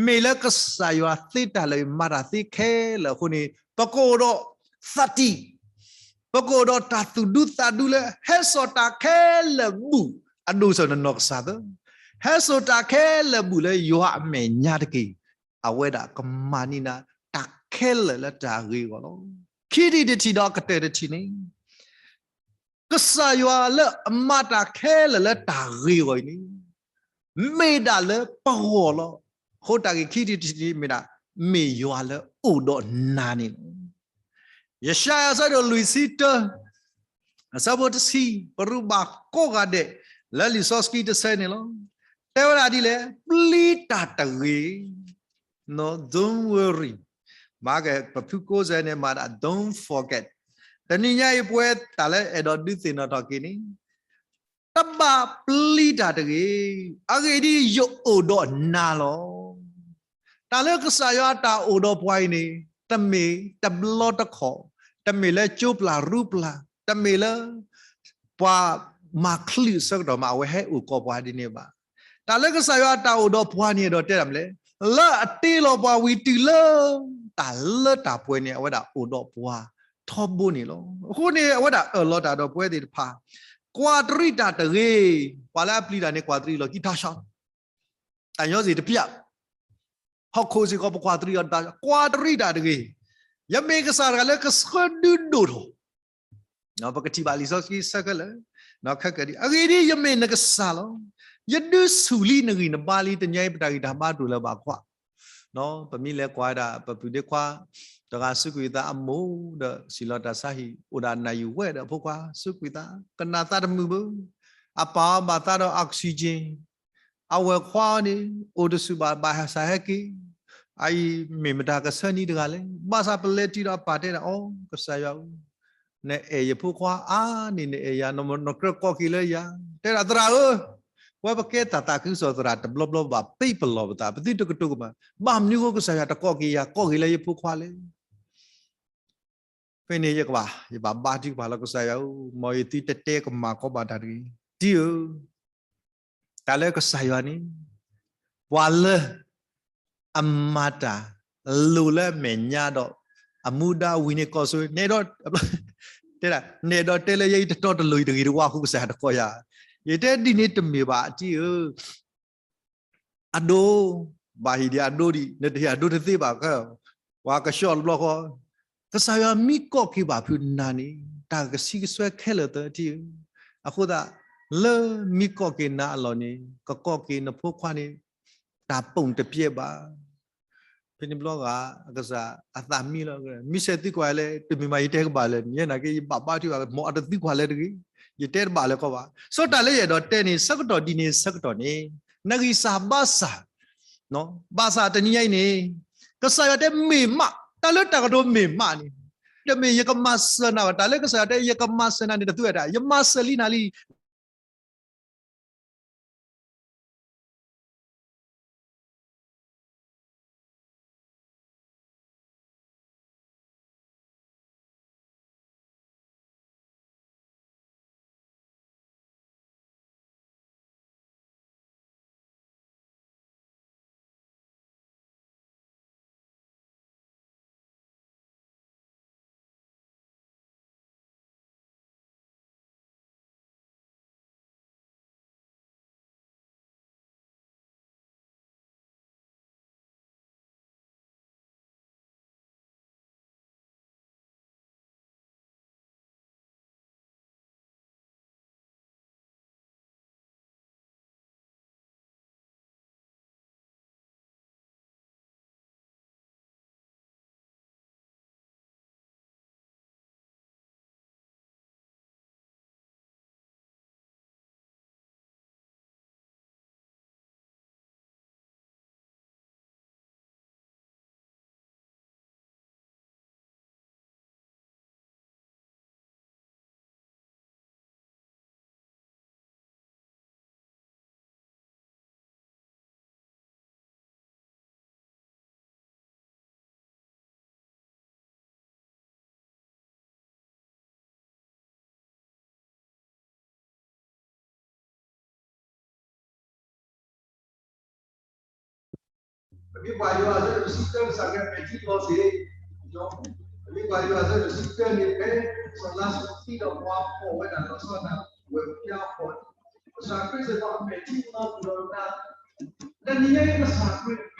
မ့ၢ်လၢကစၢ်ယွၤသ့တၢ်လၢမၤတၢ်သ့ခဲလၢာ်အဃိန့ၣ်, ပကအိၣ်ဒီးသးတံၢ် ပကအိၣ်ဒီးတၢ်သူၣ်ဒူသးဒူလၢ ဟဲစိာ်တၢ်ခဲလၢာ်ဘူၣ်အဒိၣ်စၢၤနနီၢ်ကစၢ်သၢ, ဟဲစိာ်တၢ်ခဲလၢာ်ဘူၣ်လၢယွၤအမဲာ်ညါတက့ၢ်. အဝဲဒၣ်ကမၤန့ၢ်နၤတၢ်ခဲလၢာ်လၢတၢ်ဂ့ၤအဂီၢ်လီၤ. ခံထံၣ်တထံၣ်ဒီးကတၢၢ်တထံၣ်န့ၣ် ကစၢ်ယွၤလၢအမၤတၢ်ခဲလၢာ်လၢတၢ်ဂ့ၤအဂီၢ်အံၤန့ၣ် မ့ၢ်ဒၣ်လၢပဂီၢ်လီၤ. အဃိတၢ်ဂ့ၢ်ခံထံၣ်တထံၣ်န့ၣ်မ့ၢ်ဒၣ် မ့ၢ်ယွၤလၢအိၣ်ဒီးနၤန့ၣ်လီၤ. ယၡါယၤအဆၢဒိၣ်လွံၢ်ဆံတၢ အဆၢဖိတဆံ, ပရူးဘၣ်ကိးဂၤဒဲး လၢလံာ်စီဆှံတဆၢန့ၣ်လီၤ. တဲဝဲဒၣ်ဒ်လဲၣ်, ပျံၤတၢ်တဂ့ၤ, don't worry, မၤက့ၤ ပဖုကိးစဲန့ၣ်မၤဒၣ် don't forget. တနံၤညါအံၤ ပဝဲတၢ်လၢအဲၣ်ဒိးဒုးသ့ၣ်နီၣ်ထီၣ်က့ၤန့ၣ် တဘၣ်ပျံၤတၢ်တဂ့ၤ, အဂ့ၢ်ဒ်အံၤ ယအိၣ်ဒီးနၤလီၤ. တၢ်လၢကစၢ်ယွၤအတၢ်အိၣ်ဒီးပှၤအံၤန့ၣ် တမ့ၢ်တဘျီတခီၣ်, တမ့ၢ်လၢကၠိပျၢ်ရူပျၢ်, တမ့ၢ်လၢ ပှၤမၤချုးအဆၢကတီၢ်မး အဝဲဟဲအိၣ်ကိးပှၤဒ်န့ၣ်ဘၣ်. တၢ်လၢကစၢ်ယွၤအတၢ်အိၣ်ဒီးပှၤန့ၣ် အဲၣ်ဒိးတဲဒၣ်မနုၤလဲၣ်, လၢအတ့လီၤပှၤဝံၤတုၤလၢ တၢ်လၢတၢ်ပှဲၤန့ၣ် အဝဲဒၣ်အိၣ်ဒီးပှၤထီဘိန့ၣ်လီၤ. အဃိန့ၣ် အဝဲဒၣ်အၢၣ်လီၤတၢ်ဒီးပဝဲသ့ၣ်တဖၣ်, ကွၢ်တရံးတၢ်တဂ့ၤ, ပှၤလၢအပျံၤတၢ်န့ၣ် ကွၢ်တရံးလီၤကံထါဆါ တၢ်ညီစ့ၢ်တပျၢ်, ဟီၣ်ခိၣ်စ့ၢ်ကီး ပကွၢ်တရံးအီၤ, ကွၢ်တရံးတၢ်တဂ့ၤ. ယမ့ၢ်ကစၢ်တဂၤလၢကဆှၢဒုးဒိၣ်ထီၣ်, ပကထံၣ်ဘၣ်လံာ်စီဆှံဆၢခဲလၢာ်, ခဲကဒံး အဂ့ၢ်ဒ်အံၤ, ယမ့ၢ်နကစၢ်လီၤ. ယဒုးဆူၣ်လံနဂံၢ်နဘါလံ, တနံၤအံၤပတၢ်ဂံၢ်တၢ်ဘါတအိၣ်လၢၤဘၣ်ကွၢ်. ပမ့ၢ်လဲၤကွၢ်ဝဲဒၣ် ပပုၢ်ဒ့ခွါတဂၤ စူးကွံာ်သးအမိၢ်ဒီး စံၣ်လီၤတၢ်ဆါဟံၣ် အိၣ်ဒၣ်နၢ်ယုၢ်ဝဲဒီး အဖိခွါစူးကွံာ်သး, ကနၣ်သးတမုာ်ဘၣ်. အပာ်အီၤဘၣ်သးဒီး oxygen, အဝဲၢ်ခွါအီၤန့ၣ် အိၣ်တဆူၣ်ဘၣ် ဘၣ်ဟဲစၢ်ဟဲက့ၤ, အအံၤမ့ၢ်မတၤကဆှၢနံၤတဂၤလဲၣ်. ဘၣ်ဆၣ်ပလဲၤတုၤဒီး အပၢ်တဲဒၣ်အီၤ, ကစၢ်ယွၤဧၢ, နအဲၣ်ယဖိခွါအါန့ၢ်နအဲၣ်ယၤ, နကြၢးကိးက့ၤလၢယၤ, တဲဒၣ်သရၣ်ဧၢ, ပဝဲပကဲတၢ်သးခုကစီၣ်သရၣ်တဘျီဘျီဘၣ်, ပ့ပလီၢ်ပသး, ပသုတကတိၤကမၣ်, ဘၣ်မနုၤအဃိကစၢ်ယွၤတကိးက့ၤယၤ, ကိးက့ၤလၢယဖိခွါလဲၣ်. ဖဲန့ၣ်ယကဘၣ်, ယဘၣ်ဘါထုကဖၣ်လၢကစၢ်ယွၤဧၢ, မ်ယသုတတဲကမၣ်ကီးဘၣ်တၢ်တဂ့ၤ, တံၤဧၢ, တၢ်လၢကစၢ်ယွၤန့ၣ်, ပှၤလၢအမၤတၢ်လိၤလၢအမဲာ်ညါဒီး အမူဒါဝံၤန့ၣ်ကီၢ်ဆိ, နအဲၣ်ဒိးတဲလၢယဲအံၤတတီတလိၤအံၤတဂ့ၤတဝါအဃိ ကစၢ်ယွၤတကိးယၤ, ယတဲဒ်န့ၣ်တမ့ၢ်ဘၣ်, တံၤဧၢ. အဒိ, ဘၣ်ဟ့ၣ်ဒံးအဒိဒံး, နတဟ့ၣ်အဒိတသ့ဘၣ်, ပှၤကဆှီတဘျီဃီ, ကစၢ်ယွၤမ့ၢ်ကိးက့ၤဘၣ်ဖုးနၤန့ၣ်, တၢ်ကဆံကစွဲခဲလၢာ်သၢ, တံၤဧၢ. အဃိသတး, လၢမ့ၢ်ကိးက့ၤနၤအလီၢ်န့ၣ်, ကကိးက့ၤနဖိခွါန့ၣ်, တၢ်ပိာ်တပျဲဘၣ်. ဖဲန့ၣ်ဘျီဂၤ, အကစၢ်အသးမံလီၤ, မ့ၢ်ဆဲးသံကွၢ်လဲၣ်, တမ့ၢ်မးယတဲကဘၣ်လၢၤ, ယဲနာ်က့ ယဘၣ်ဘါထုကဖၣ်, မ်အတသံကွၢ်လၢၤတဂ့ၤ, ယတဲတဘၣ်လၢၤကီးဘၣ်. စီၤတၢ်လၢယအဲၣ်ဒိးတဲန့ၣ် ဆၢကတီၢ်ဒ်န့ၣ်ဆၢကတီၢ်န့ၣ်, နဂံၢ်စၢ်ဘါစၢ်, ဘၣ်ဆၣ်တနံၤညါအံၤန့ၣ်, ကစၢ်ယွၤတဲမ့ၢ်မး, တၢ်လၢတၢ်ကတိၤမ့ၢ်မးန့ၣ်, တမ့ၢ်ယကမၤစၢၤနၤဘၣ်, တၢ်လၢကစၢ်ယွၤတဲယကမၤစၢၤနၤန့ၣ် တသ့ဝဲဒၣ်, ယမၤစၢၤလံနၤလံ. ပမ့ၢ်ကွၢ်ယွၤအဆၢဒိၣ်တဆံသၢ ကစၢ်ခရံာ်မဲာ်ထံလီၤစ့ၢ်, ပမ့ၢ်ကွၢ်ယွၤအဆၢဒိၣ်တဆံသၢန့ၣ် ဖဲစီၤလါစရူးသံဒီးပှၤဖီၣ်ဝဲဒၣ်လီၤဆီဒၣ်တၢ်ဝဲၢ်ဖၠါဖီၣ်န့ၣ်, ကစၢ်ခရံာ်စ့ၢ်ကီးအမဲာ်ထံလီၤပူၤဒီးနၤ, တနံၤညါအံၤကစၢ်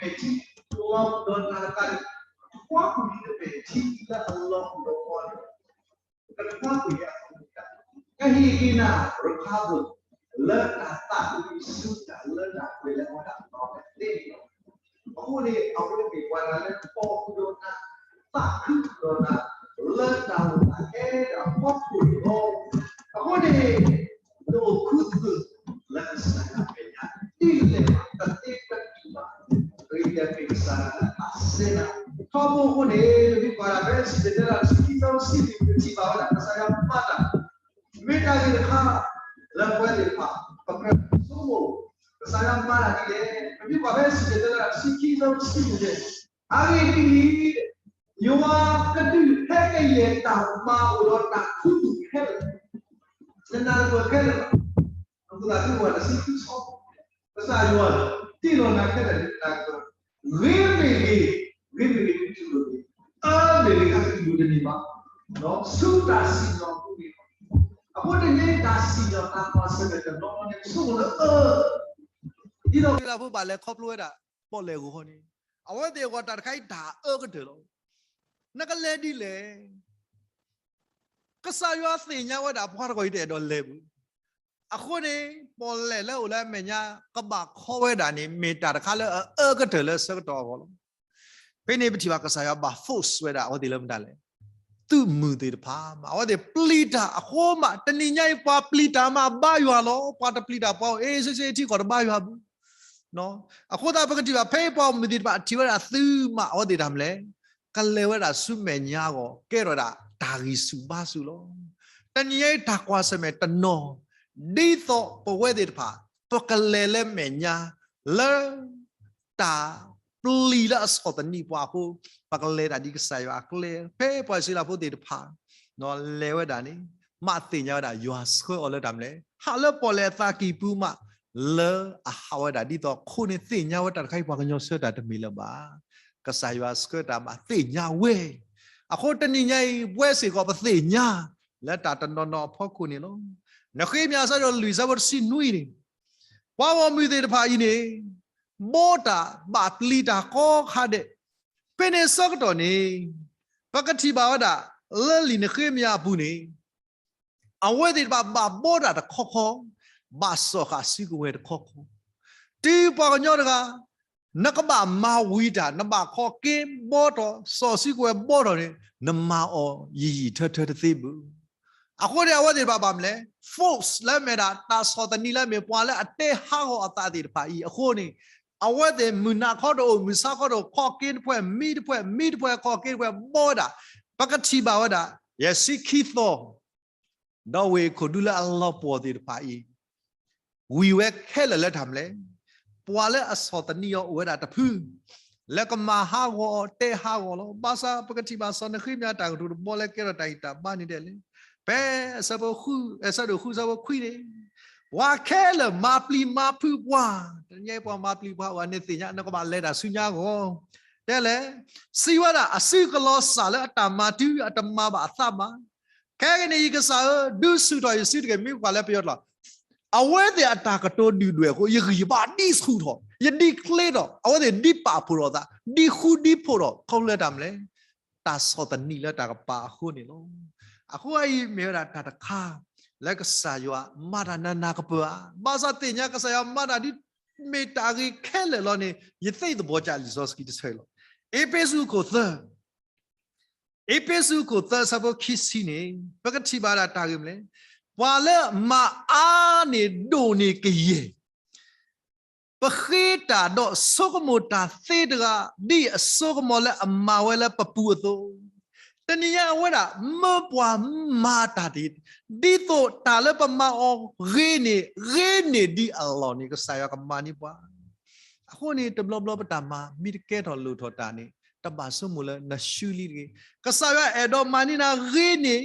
ခရံာ်အမဲာ်ထံလီၤပူၤဒီးနၤတကးဒံး, ကွၢ်ကွၢ်လၢမဲာ်ထံလၢအလီၤပူၤဒီးပှၤန့ၣ် ကနကွၢ်ကွၢ်ယၤ, ကဟ့ၣ်က့ၤနၤ recover လၢတၢ်သးခုကစီၣ်တၢ်လၢတၢ်ပှဲၤလၢအဝဲဒၣ်အလီၢ်သ့ၣ်တဖၣ်, အဃိန့ၣ် အဝဲမ့ၢ်ပှၤတဂၤလၢကပီၤဃုာ်ဒီးနၤ, သးခုဃုာ်ဒီးနၤ, လၢတၢ်အိၣ်သးခဲလၢာ်အဖီခိၣ်န့ၣ်လီၤ. အဃိန့ၣ် တအိၣ်ခူသူၣ်လၢကစၢ်ယွၤမဲာ်ညါ ဒ်လဲၣ်ဘၣ် တသ့ပတံၢ်ဘၣ်, အဂ့ၢ်ဒ်အံၤ မ့ၢ်ကစၢ်ယွၤလၢအစဲနၤ, ထီဘိအဃိန့ၣ် ပမ့ၢ်ကွၢ်ဒၣ်ဖဲစံၣ်တဲၤတဲလၢ တဆံခံ ဆၢဖိတဆံလွံၢ် ပထံၣ်ဘၣ်ဝဲဒၣ် ကစၢ်ယွၤမၤတၢ် မ့ၢ်တၢ်ဂ့ၤတခါ လၢပဝဲသ့ၣ်တဖၣ် ပကြၢးဆိကမိၣ် ကစၢ်ယွၤမၤတၢ်ဒ်လဲၣ်. ပမ့ၢ်ကွၢ်ဖဲစံၣ်တဲၤတဲလၢ တဆံခံ ဆၢဖိတဆံလွံၢ်န့ၣ်, အဂ့ၢ်ဒ်အံၤ, ယွၤကဒုးဟဲကယဲၢ်တၢ်မၤအိၣ်ဒီးတၢ်ခူသူၣ်ခဲလၢာ်, နနၢ်တပၢၢ်ခဲလၢာ်လီၤ. အဃိသတးဒီး တဆံခံ ဆၢဖိ ကစၢ်ယွၤ တ့လီၤနၤခဲလၢာ်လၢနၢ်တပၢၢ်, ဂ့ၤမ့ၢ်ဂ့ၤ, ဂ့ၤမ့ၢ်ဂ့ၤ သုတလိၣ်ဂ့ၤ, အၢမ့ၢ်ဂ့ၤ သုတလိၣ်တန့ၢ်ဘၣ်, ဆူတၢ်စံၣ်ညီၣ်အပူၤန့ၣ်လီၤ. အဃိန့ၣ်တၢ်စံၣ်ညီၣ်တၢ်မၤစၢၤတနီၤနီၤန့ၣ် ဆိကမိၣ်လၢအၢ, ဒ်သိးက့လၢဖိဘၣ်လဲၤခီဖျိဝဲဒၣ် ပီၣ်လဲၣ်ဂီၤဃီန့ၣ်, အဝဲသ့ၣ်အဂီၢ်တၢ်တခါအံၤတၢ်အၢကတၢၢ်လီၤ. နကလဲၤဒ်လဲၣ်. ကစၢ်ယွၤသ့ၣ်ညါဝဲဒၣ်ပှၤတဂၤအံၤတအဲၣ်ဒိးလဲၤဘၣ်. အဃိန့ၣ် ပီၣ်လဲၣ်လၢအိၣ်လၢအမဲာ်ညါ ကဘၣ်ခီဝဲဒၣ်န့ၣ် မ့ၢ်တၢ်တခါလၢအအၢကတၢၢ်လၢဆၢကတီၢ်အဂီၢ်လီၤ. ဖဲန့ၣ်ပထံၣ်ဘၣ်ကစၢ်ယွၤဘၣ် force ဝဲဒၣ်အဝဲသ့ၣ်လၢမတၤလဲၣ်. သုးမုၢ်သ့ၣ်တဖၣ်မး အဝဲသ့ၣ်ပျံၤတၢ်အဃိမး တနံၤညါအံၤပှၤပျံၤတၢ်မးဘါယွၤလီၤ. ပှၤတပျံၤတၢ်ပှၤအိၣ် အ့စ့စ့ထံကီၢ်တဘါယွၤဘၣ်. အဃိသတးပကထံၣ်ဘၣ် ဖဲပှၤမုၢ်သ့ၣ်တဖၣ်ထံၣ်ဝဲဒၣ်သုးမး အဝဲသ့ၣ်တၢ်မနုၤလဲၣ်, ကလဲၤဝဲဒၣ်ဆူမဲာ်ညါအဂီၢ် ကဲထီၣ်ဝဲဒၣ်တၢ်ဂံၢ်ဆူၣ်ဘါဆူၣ်လီၤ. တနံၤညါအံၤတၢ်ကွၢ်ဆၢၣ်မဲာ်တနီၤ ဒ်သိးပဝဲသ့ၣ်တဖၣ် ပကလဲၤလၢမဲာ်ညါ လၢ တၢ်ပျံၤလၢအဆီၣ်သနံးပှၤအဃိ ပကလဲၤတၢ်ဒ်ကစၢ်ယွၤအကျဲ ဖဲပှၤအံၣ်စရ့လးဖိသ့ၣ်တဖၣ် လဲၤဝဲဒၣ်န့ၣ် မးသ့ၣ်ညါဝဲဒၣ် ယွၤဆှၢအီၤလၢတၢ်မနုၤလဲၣ်, ဟးလၢပီၣ်လဲၣ်အသးကံၢ်ပူၤမး လၢအဟးဝဲဒၣ်ဒ်သိးခိၣ်န့ၣ်သ့ၣ်ညါဝဲတၢ်တခါအံၤ ပှၤကညီဆှၢတၢ်တမ့ၢ်လၢၤဘၣ်. ကစၢ်ယွၤဆှၢတၢ်မးသ့ၣ်ညါဝဲ. အဃိတနံၤညါအံၤ ပဝဲစ့ၢ်ကီးပသ့ၣ်ညါ လၢတၢ်တနီၤနီၤအဖီခိၣ်န့ၣ်လီၤ. နဃ့မယၤဆၢဒိၣ်လွံၢ်ဆၢဖိတဆံနွံန့ၣ် ပှၤဂီၢ်မုၢ်သ့ၣ်တဖၣ်အံၤန့ၣ် ဘီတၢ်ဘၣ်ပျံၤတၢ်ကိးခါဒဲး, ဖဲန့ၣ်ဆၢကတီၢ်န့ၣ် ပကထံၣ်ဘၣ်ဝဲဒၣ် လၢလံာ်နဃ့မယၤအပူၤန့ၣ် အဝဲသ့ၣ်တဖၣ်ဘၣ်ဘီတၢ်တခီခီ, ဘၣ်စီၣ်ဃာ်စုကဝဲၤတခီခီ, တုၤပှၤကညီတဂၤ နကဘၣ်မၤဝံၤတၢ် နဘၣ်ခီက့ၤဘီထီၣ် စီၣ်စုကဝဲၤဘီထီၣ်န့ၣ် နမၤအီၤယံာ်ယံာ်ထၢထၢတသ့ဘၣ်. အဃိန့ၣ် အဝဲသ့ၣ်တဖၣ်ဘၣ်မနုၤလဲၣ်, force လၢအမ့ၢ်ဒၣ် တၢ်ဆီၣ်သနံးလၢအမ့ၢ်ပှၤလၢအတဲဟးဂီၤအသးသ့ၣ်တဖၣ်အံၤအဃိန့ၣ် အဝဲသ့ၣ်မုၢ်နၤခီတအိၣ် မုၢ်ဆါခီတအိၣ် ခီက့ၤတဖှဲၣ် မံတဖှဲၣ် မံတဖှဲၣ် ခီက့ၤတဖှဲၣ် ဘီဝဲဒၣ်. ပကထံၣ်ဘၣ်ဝဲဒၣ် ယဲၢ်ဆံခံသီ ဒီးဝ့ၢ်ခိၣ်ဒူလၢအလီၤပှီၢ်သ့ၣ်တဖၣ်အံၤ ဝံၤဝဲခဲလၢာ်လၢတၢ်မနုၤလဲၣ်, ပှၤလၢအဆီၣ်သနံးအီၤအိၣ်ဝဲဒၣ်တဖု လၢကမၤဟးဂီၤအီၤတဲဟးဂီၤလီၤ. ဘၣ်ဆၣ်ပကထံၣ်ဘၣ်စီၤနဃ့မယၤတၢ်ကတိၤတဘီလၢကဲထီၣ်တၢ်ဂံၢ်တၢ်ဘါန့ၣ်ဒဲးလဲၣ်, ဖဲအဆၢဖိဃု အဆၢဒိၣ်ဃုဆၢဖိခွံန့ၣ် ပှၤခဲလၢာ်မၤပျံၤမၤဖုးပှၤ, တနံၤညါအံၤပှၤမၤပျံၤပှၤ အဝဲန့ၣ်သ့ၣ်ညါ နကဘၣ်လဲၤတၢ်ဆူညါအဂီၢ် တဲလဲၣ်, စံးဝဲဒၣ် အစုကလီၤစၢ်လၢအတၢ်မၤတုၤအတမၤဘၣ်အသးဘၣ်. ခဲကနံၣ်အံၤကစၢ်ဧၢ, ဒုးဆူၣ်ထီၣ်ယစုတက့ၢ် မ့ၢ်ပကွၢ်လၢပယီၤကျိာ် အဝဲသ့ၣ်အတၢ်ကတိၤဒုၣ်ဒွဲၣ်အဃိ ယဂံၢ်ယဘါဒ်ဆူၣ်ထီၣ် ယဒ်ချ့ထီၣ် အဝဲသ့ၣ်ဒ်ပာ်ဖှိၣ်ထီၣ်အသး ဒ်ဃူဒ်ဖိးထီၣ် ခီဖျိလၢတၢ်မနုၤလဲၣ်, တၢ်ဆီၣ်သနံးလၢတၢ်ကပၤအဃိန့ၣ်လီၤ. အဃိအံၤမ့ၢ်ဝဲဒၣ်တၢ်တခါ လၢကစၢ်ယွၤမၤတၢ်နးနးကပၢၤဧါ, ဘၣ်ဆၣ်သ့ၣ်ညါကစၢ်ယွၤမၤတၢ်ဒ်မ့ၢ်တၢ်ဂ့ၤခဲလၢာ်လီၤန့ၣ် ယသ့ၣ်သဘီၣ်ကၢ်လံာ်စီဆှံတဆၢအံၤလီၤ. အ့းဖ့းစူးခိၣ်သၢ အ့းဖ့းစူးခိၣ်သၢဆၢဖိခံဆံန့ၣ် ပကထံၣ်ဘၣ်ဒၣ်တၢ်ဂ့ၢ်မနုၤလဲၣ်, ပှၤလၢအမၤအါန့ၢ်ဒိၣ်န့ၢ်ကယဲၢ် ပဃ့တၢ်ဒီးဆိကမိၣ်တၢ်သ့တဂၤ ဒ်အဆိကမိၣ်လၢအမၤဝဲလၢပပူၤအသိး, တနံၤညါအဝဲဒၣ် မၢပှၤမၤတၢ်သ့, ဒ်သိးတၢ်လၢပမၤအီၤဂ့ၤန့ၢ် ဂ့ၤန့ၢ်ဒံးအလီၢ်န့ၣ် ကစၢ်ယွၤကမၤန့ၢ်ပှၤ အဃိန့ၣ် တဘျီဘျီပတၢ်မၤ မ့ၢ်တကဲထီၣ်လိၣ်ထီၣ်တၢ်န့ၣ် တဘၣ်ဆိကမိၣ်လၢနရှုံးလံတဂ့ၤ. ကစၢ်ယွၤအဲၣ်ဒိးမၤန့ၢ်နၤဂ့ၤန့ၢ်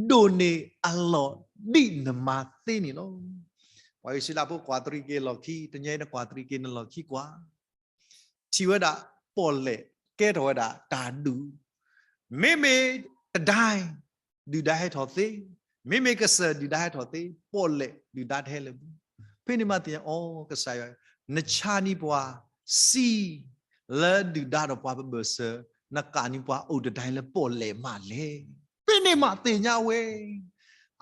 ဒိၣ်န့ၢ်အလီၢ် ဒ်နမၤသ့န့ၣ်လီၤ. ပှၤအံၣ်စရ့လးဖိကွၢ်တရံးက့ၤလီၢ်ခံ, တနံၤအံၤနကွၢ်တရံးက့ၤနလီၢ်ခံကွၢ် ထံၣ်ဝဲဒၣ်ပီၣ်လဲၣ် ကဲထီၣ်ဝဲဒၣ်တၢ်ဒူၣ်, မ့မ့ၢ်တဒါ ဒုၣ်ဒါဟဲထီၣ်သ့, မ့မ့ၢ်ကစၢၢ်ဒုၣ်ဒါဟဲထီၣ်သ့, ပီၣ်လဲၣ်ဒုၣ်ဒါတဟဲလၢၤဘၣ်. ဖဲန့ၣ်မးသ့ၣ်ညါအီၤ ကစၢ်ယွၤ နဆါန့ၢ်ပှၤစံး လၢဒုၣ်ဒါဒီးပှၤပဘၢၣ်စၢၤ, နကးန့ၢ်ပှၤအိၣ်တဒါလၢပီၣ်လဲၣ်မးလဲၣ်. ဖဲန့ၣ်မးသ့ၣ်ညါဝဲ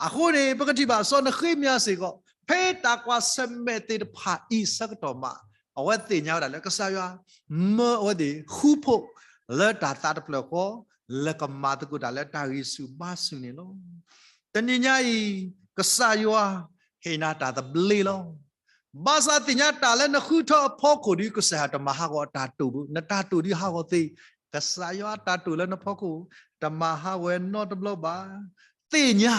အဃိန့ၣ် ပကထံၣ်ဘၣ်စီၤနဃ့မယၤစ့ၢ်ကီး ဖဲတၢ်ကွၢ်ဆၢၣ်မဲာ်သ့ၣ်တဖၣ်အံၤဆၢကတီၢ်မး အဝဲသ့ၣ်ညါဝဲဒၣ်လၢကစၢ်ယွၤ မၢအဝဲသ့ၣ်ဃူဖိး လၢတၢ်သးတဖျၢၣ်ဃီ လၢကမၤသကိးတၢ်လၢတၢ်ဂံၢ်ဆူၣ်ဘါဆူၣ်န့ၣ်လီၤ. တနံၤညါအံၤ ကစၢ်ယွၤ ဟ့ၣ်နၤတၢ်သဘျ့လီၤ. ဘၣ်ဆၣ်သ့ၣ်ညါတၢ်လၢနဃုထၢအဖီခိၣ်ဒီး ကစၢ်ယွၤတမၤဟးဂီၤတၢ်တိာ်ဘၣ်, နတၢ်တိာ်ဒုးဟးဂီၤသ့, ကစၢ်ယွၤတၢ်တိာ်လၢနဖီခိၣ် တမၤဟးဂီၤနီတဘျီဘၣ်. သ့ၣ်ညါ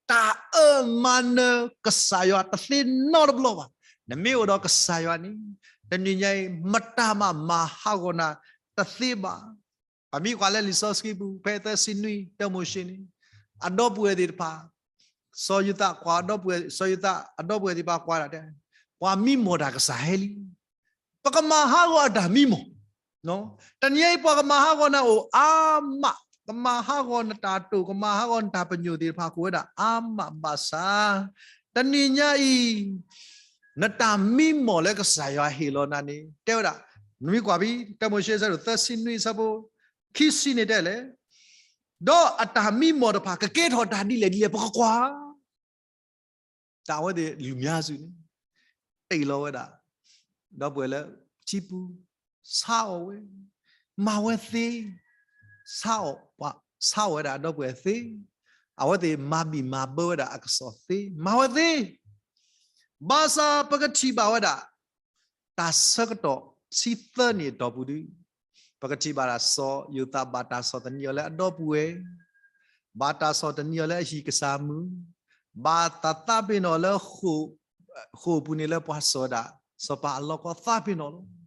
တၢ်အၢမၤနၢၤကစၢ်ယွၤတသ့နီတဘျီဘၣ်. နမ့ၢ်အိၣ်ဒီးကစၢ်ယွၤန့ၣ် တနံၤညါအံၤ မတၤမးမၤဟးဂီၤနၤတသ့ဘၣ်. ပမ့ၢ်ကွၢ်လၢလံာ်စီဆှံပူၤ ဖဲသၢဆံနွံ တၢမိၤၡ့န့ၣ် အဒီပုၢ်ဝဲၢ်သ့ၣ်တဖၣ် စီၤယိၤသးကွၢ် စီၤယိၤသးအဒီပုၢ်ဝဲၢ်သ့ၣ်တဖၣ်ကွၢ်ဒၣ်တဲ ပှၤမံမီၢ်တၢ်ကစၢ်ဟဲလံ. ပကမၤဟးဂီၤအတၢ်မံမီၢ် တနံၤအံၤ ပှၤကမၤဟးဂီၤနၤအိၣ်အါမး, ကမၤဟးဂီၤနတၢ်တိာ် ကမၤဟးဂီၤနတၢ်ပညိၣ်သ့ၣ်တဖၣ် ကအိၣ်ဝဲဒၣ်အါမးဘၣ်ဆၣ်, တနံၤညါအံၤ နတၢ်မံမီၢ်လၢကစၢ်ယွၤဟ့ၣ်လီၤနၤန့ၣ် တဲဝဲဒၣ်, နမ့ၢ်ကွၢ်ဖဲ တၢမိၤၡ့ အဆၢဒိၣ်သၢဆံနွံ အဆၢဖိခံဆံန့ၣ်တဲလဲၣ်, ဒီးအတၢ်မံမီၢ်တဖၣ် ကကဲထီၣ်တၢ်ဒ်လဲၣ်ဒ်လဲၣ် ပကကွၢ်. တၢ်အဝဲသ့ၣ်လူၤမၤစူၤန့ၣ် တ့ၢ်လီၤဝဲဒၣ် ဒီပုၢ်ဝဲၢ်လၢထံပူၤ ဆါအီၣ်ဝဲ, မၤဝဲသ့, ဆါအီၣ်, ဆါအီၣ်ဝဲဒၣ်ဒီပုၢ်ဝဲၢ်သ့, အဝဲသ့ၣ်မၤဘံၣ်မၤဘၢဝဲဒၣ်အကစီၣ်သ့, မၤဝဲသ့. ဘၣ်ဆၣ်ပကထံၣ်ဘၣ်ဝဲဒၣ် တၢ်ဆၢကတီၢ်ဆံသၢနံၣ်အတီၢ်ပူၤဒု ပကထံၣ်ဘၣ်ဒၣ် စီၤယိၤသးဘၣ်တၢ်ဆီၣ်သနံးအီၤလၢအဒီပုၢ်ဝဲၢ်, ဘၣ်တၢ်ဆီၣ်သနံးအီၤလၢအဟံၣ်ကစၢ်မုၢ်, ဘၣ်တၢ်သးပ့ၤနီၣ်လၢ ဃိာ်ပူၤန့ၣ်လၢပှၤစိာ်ဝဲဒၣ် စီၤပၤအလီခီသးပ့ၤနီၣ်လီၤ.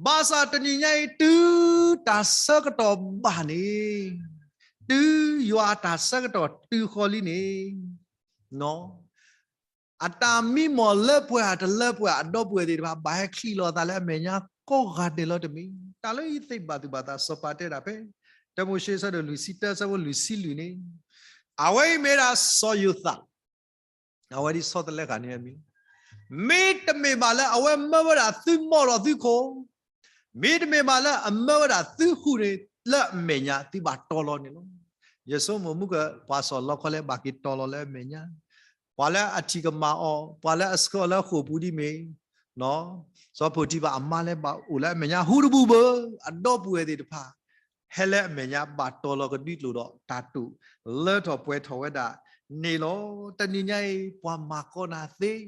ဘၣ်ဆၣ်တနံၤညါအံၤ တုၤတၢ်ဆၢကတီၢ်ဘၣ်န့ၣ်, တုၤယွၤအတၢ်ဆၢကတီၢ်တုၤဃီၤလံန့ၣ်, အတၢ်မံမီၢ်လၢပှဲၤဧါတလၢပှဲၤဧါ အဒီပုၢ်ဝဲၢ်သ့ၣ်တဖၣ် ဘၣ်ဟဲချံးလီၤအသးလၢအမဲာ်ညါကိးဂၤဒဲးလီၤတမ့ၢ်. တၢ်လၢယသ့ၣ်ဘၣ်သူၣ်ဘၣ်သး စီၤပၤတဲဒၣ်ဖဲ တၢမိၤၡ့ အဆၢဒိၣ်လွံၢ်ဆံတၢ အဆၢဖိလွံၢ်ဆံလွံၢ်န့ၣ်, အဝဲအံၤမ့ၢ်ဒၣ်စီၤယိၤသး, အဝဲဒ်ဆီတလဲဃာ်န့ၣ်အမံၤ, မ့တမ့ၢ်ဘၣ်လၢအဝဲမၢဝဲဒၣ်သုမီၢ်ဒီးသုခိၣ်, မ့တမ့ၢ်ဘၣ်လၢအမၢဝဲဒၣ်သုဟူးန့ၣ် လၢအမဲာ်ညါ သုဘၣ်တီလီၤန့ၣ်လီၤ. ယဆိကမိၣ်မုၢ်က ပှၤစီၤလီခီလဲ ဘၣ်က့ၤတီလီၤလၢအမဲာ်ညါ, ပှၤလၢအထံၣ်ကမၣ်အီၤ, ပှၤလၢအဆှၢအီၤလၢဃိာ်ပူၤဒ်မ့ၢ် စီၤပိၤတံဖၤအမါလဲ ဘၣ်အိၣ်လၢအမဲာ်ညါ ဟူးတဘူၣ်ဘၣ်, အဒီပုၢ်ဝဲၢ်သ့ၣ်တဖၣ် ဟဲလၢအမဲာ်ညါ ဘၣ်တီလီၤကဒွံကျိာ်ဒီးတၢ်တိာ်လၢထီၣ်ပှဲၤထီၣ်ဝဲဒၣ်န့ၣ်လီၤ. တနံၤညါအံၤ ပှၤမၤကီနၤသ့,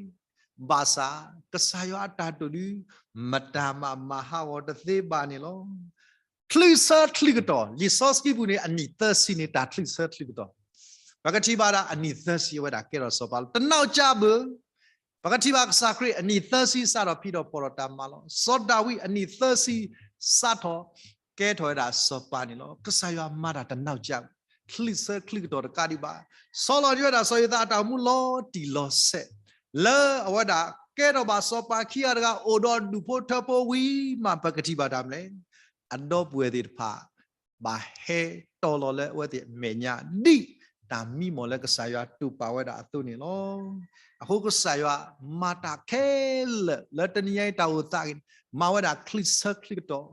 ဘၣ်ဆၣ် ကစၢ်ယွၤအတၢ်တိာ်ဒု မတၤမးမၤဟးဂီၤတသ့ဘၣ်န့ၣ်လီၤ. ချုးဆၢချုးကတီၢ်, လံာ်စီဆှံပူၤန့ၣ် အနံၣ်သၢဆံန့ၣ် တၢ်ချုးဆၢချုးကတီၢ်, ပကထံၣ်ဘၣ်ဒၣ်အနံၣ်သၢဆံအဝဲဒၣ်ကဲထီၣ်စီၤပၤလီၤ. တနီၣ်ကၠၢ်ဘၣ် ပကထံၣ်ဘၣ်ကစၢ်ခရံာ်အနံၣ်သၢဆံစးထီၣ်ဖံးထီၣ်ဖီၣ်ထီၣ်တၢ်မၤလီၤ. စီၤဒၤဝံးအနံၣ်သၢဆံစးထီၣ်ကဲထီၣ်ဝဲဒၣ်စီၤပၤန့ၣ်လီၤ. ကစၢ်ယွၤမၤတၢ်တနီၣ်ကၠၢ်ဘၣ်, ချုးဆၢချုးကတီၢ်တကးဒံးဘၣ်, ဆီလီၤန့ၢ်ဝဲဒၣ်စီၤယိၤသးအတၢ်အိၣ်မူလီၤတံၢ်လီၤဆဲး, လၢအဝဲဒၣ်ကဲထီၣ်ဘၣ်စီၤပၤခံဂၤတဂၤ အိၣ်ဒီးဒူၣ်ဖိထၢဖိဝံၤမး ပကထံၣ်ဘၣ်တၢ်မနုၤလဲၣ်, အဒီပုၢ်ဝဲၢ်သ့ၣ်တဖၣ် ဘၣ်ဟဲတီလီၤလၢအဝဲသ့ၣ်အမဲာ်ညါ ဒ်တၢ်မံမီၢ်လၢကစၢ်ယွၤတိာ်ပာ်ဝဲဒၣ်အသိးန့ၣ်လီၤ. အဃိကစၢ်ယွၤမၤတၢ်ခဲလၢာ်လၢတနံၤညါအံၤတၢ်အိၣ်သးအံၤ မၤဝဲဒၣ်ချုးဆၢချုးကတီၢ်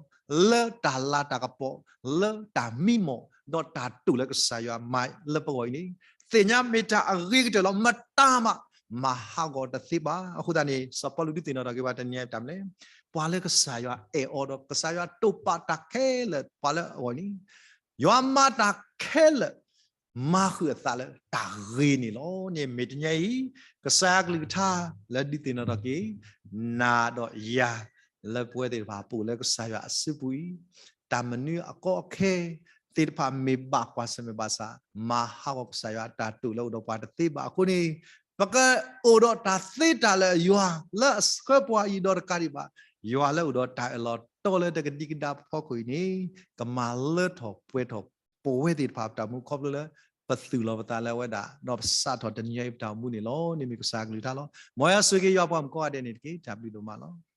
လၢတၢ်လၤတၢ်ကပီၤ လၢတၢ်မံမီၢ် ဒီးတၢ်တိာ်လၢကစၢ်ယွၤမၤလၢပဂီၢ်အံၤန့ၣ် သ့ၣ်ညါမ့ၢ်တၢ်အဂ့ၤကတၢၢ်လီၤ. မတၤမး မၤဟးဂီၤတသ့ဘၣ်. အဃိသတးန့ၣ် စီၤပီလူးဒုးသ့ၣ်နီၣ်ထီၣ်က့ၤပှၤတနံၤညါအံၤတၢ်မနုၤလဲၣ်, ပှၤလၢကစၢ်ယွၤအဲၣ်အီၤဒီး ကစၢ်ယွၤတိာ်ပာ်တၢ်ခဲလၢာ် ပှၤလၢအဂီၢ်န့ၣ် ယွၤမၤတၢ်ခဲလၢာ် မၤဃုာ်အသးလၢတၢ်ဂ့ၤန့ၣ်လီၤ. န့ၣ်မ့ၢ်တနံၤညါအံၤ ကစၢ်ယွၤကလုၢ်ကထါလၢဒုးသ့ၣ်နီၣ်ထီၣ်က့ၤ နၤဒီးယၤ လၢပဝဲသ့ၣ်တဖၣ်ပအိၣ်လၢကစၢ်ယွၤအစုပူၤအံၤ တၢ်မနုၤအကီအခဲသ့ၣ်တဖၣ်မ့ၢ်ဘၣ်ကွၢ်ဆၢၣ်မဲာ်ဘၣ်ဆၣ် မၤဟးဂီၤကစၢ်ယွၤအတၢ်တိာ်လၢအိၣ်ဒီးပှၤတသ့ဘၣ်အဃိန့ၣ် ပကအိၣ်ဒီးတၢ်သ့တၢ်လၢယွၤလၢအဆှၢပှၤအံၤဒီးတကးဒံးဘၣ် ယွၤလၢအိၣ်ဒီးတၢ်အၢၣ်လီၤတီလၢတကဒံကဒါဖီခိၣ်အံၤန့ၣ် ကမၤလၢထီၣ်ပှဲၤထီၣ်ပဝဲသ့ၣ်တဖၣ်ပတၢ်အိၣ်မူခီဖျိလၢ ပသူၣ်လီၤပသးလၢအဝဲဒၣ် ဒီးပစးထီၣ်တနံၤညါအံၤပတၢ်အိၣ်မူန့ၣ်လီၤ. န့ၣ်မ့ၢ်ကစၢ်ကလုၢ်ကထါလီၤ. မ်ယွၤဆိၣ်ဂ့ၤက့ၤယွၤပှၤမုၣ်ကိးဂၤဒဲးန့ၣ်တက့ၢ်. တၢ်ဘျုးဒိၣ်မးလီၤ.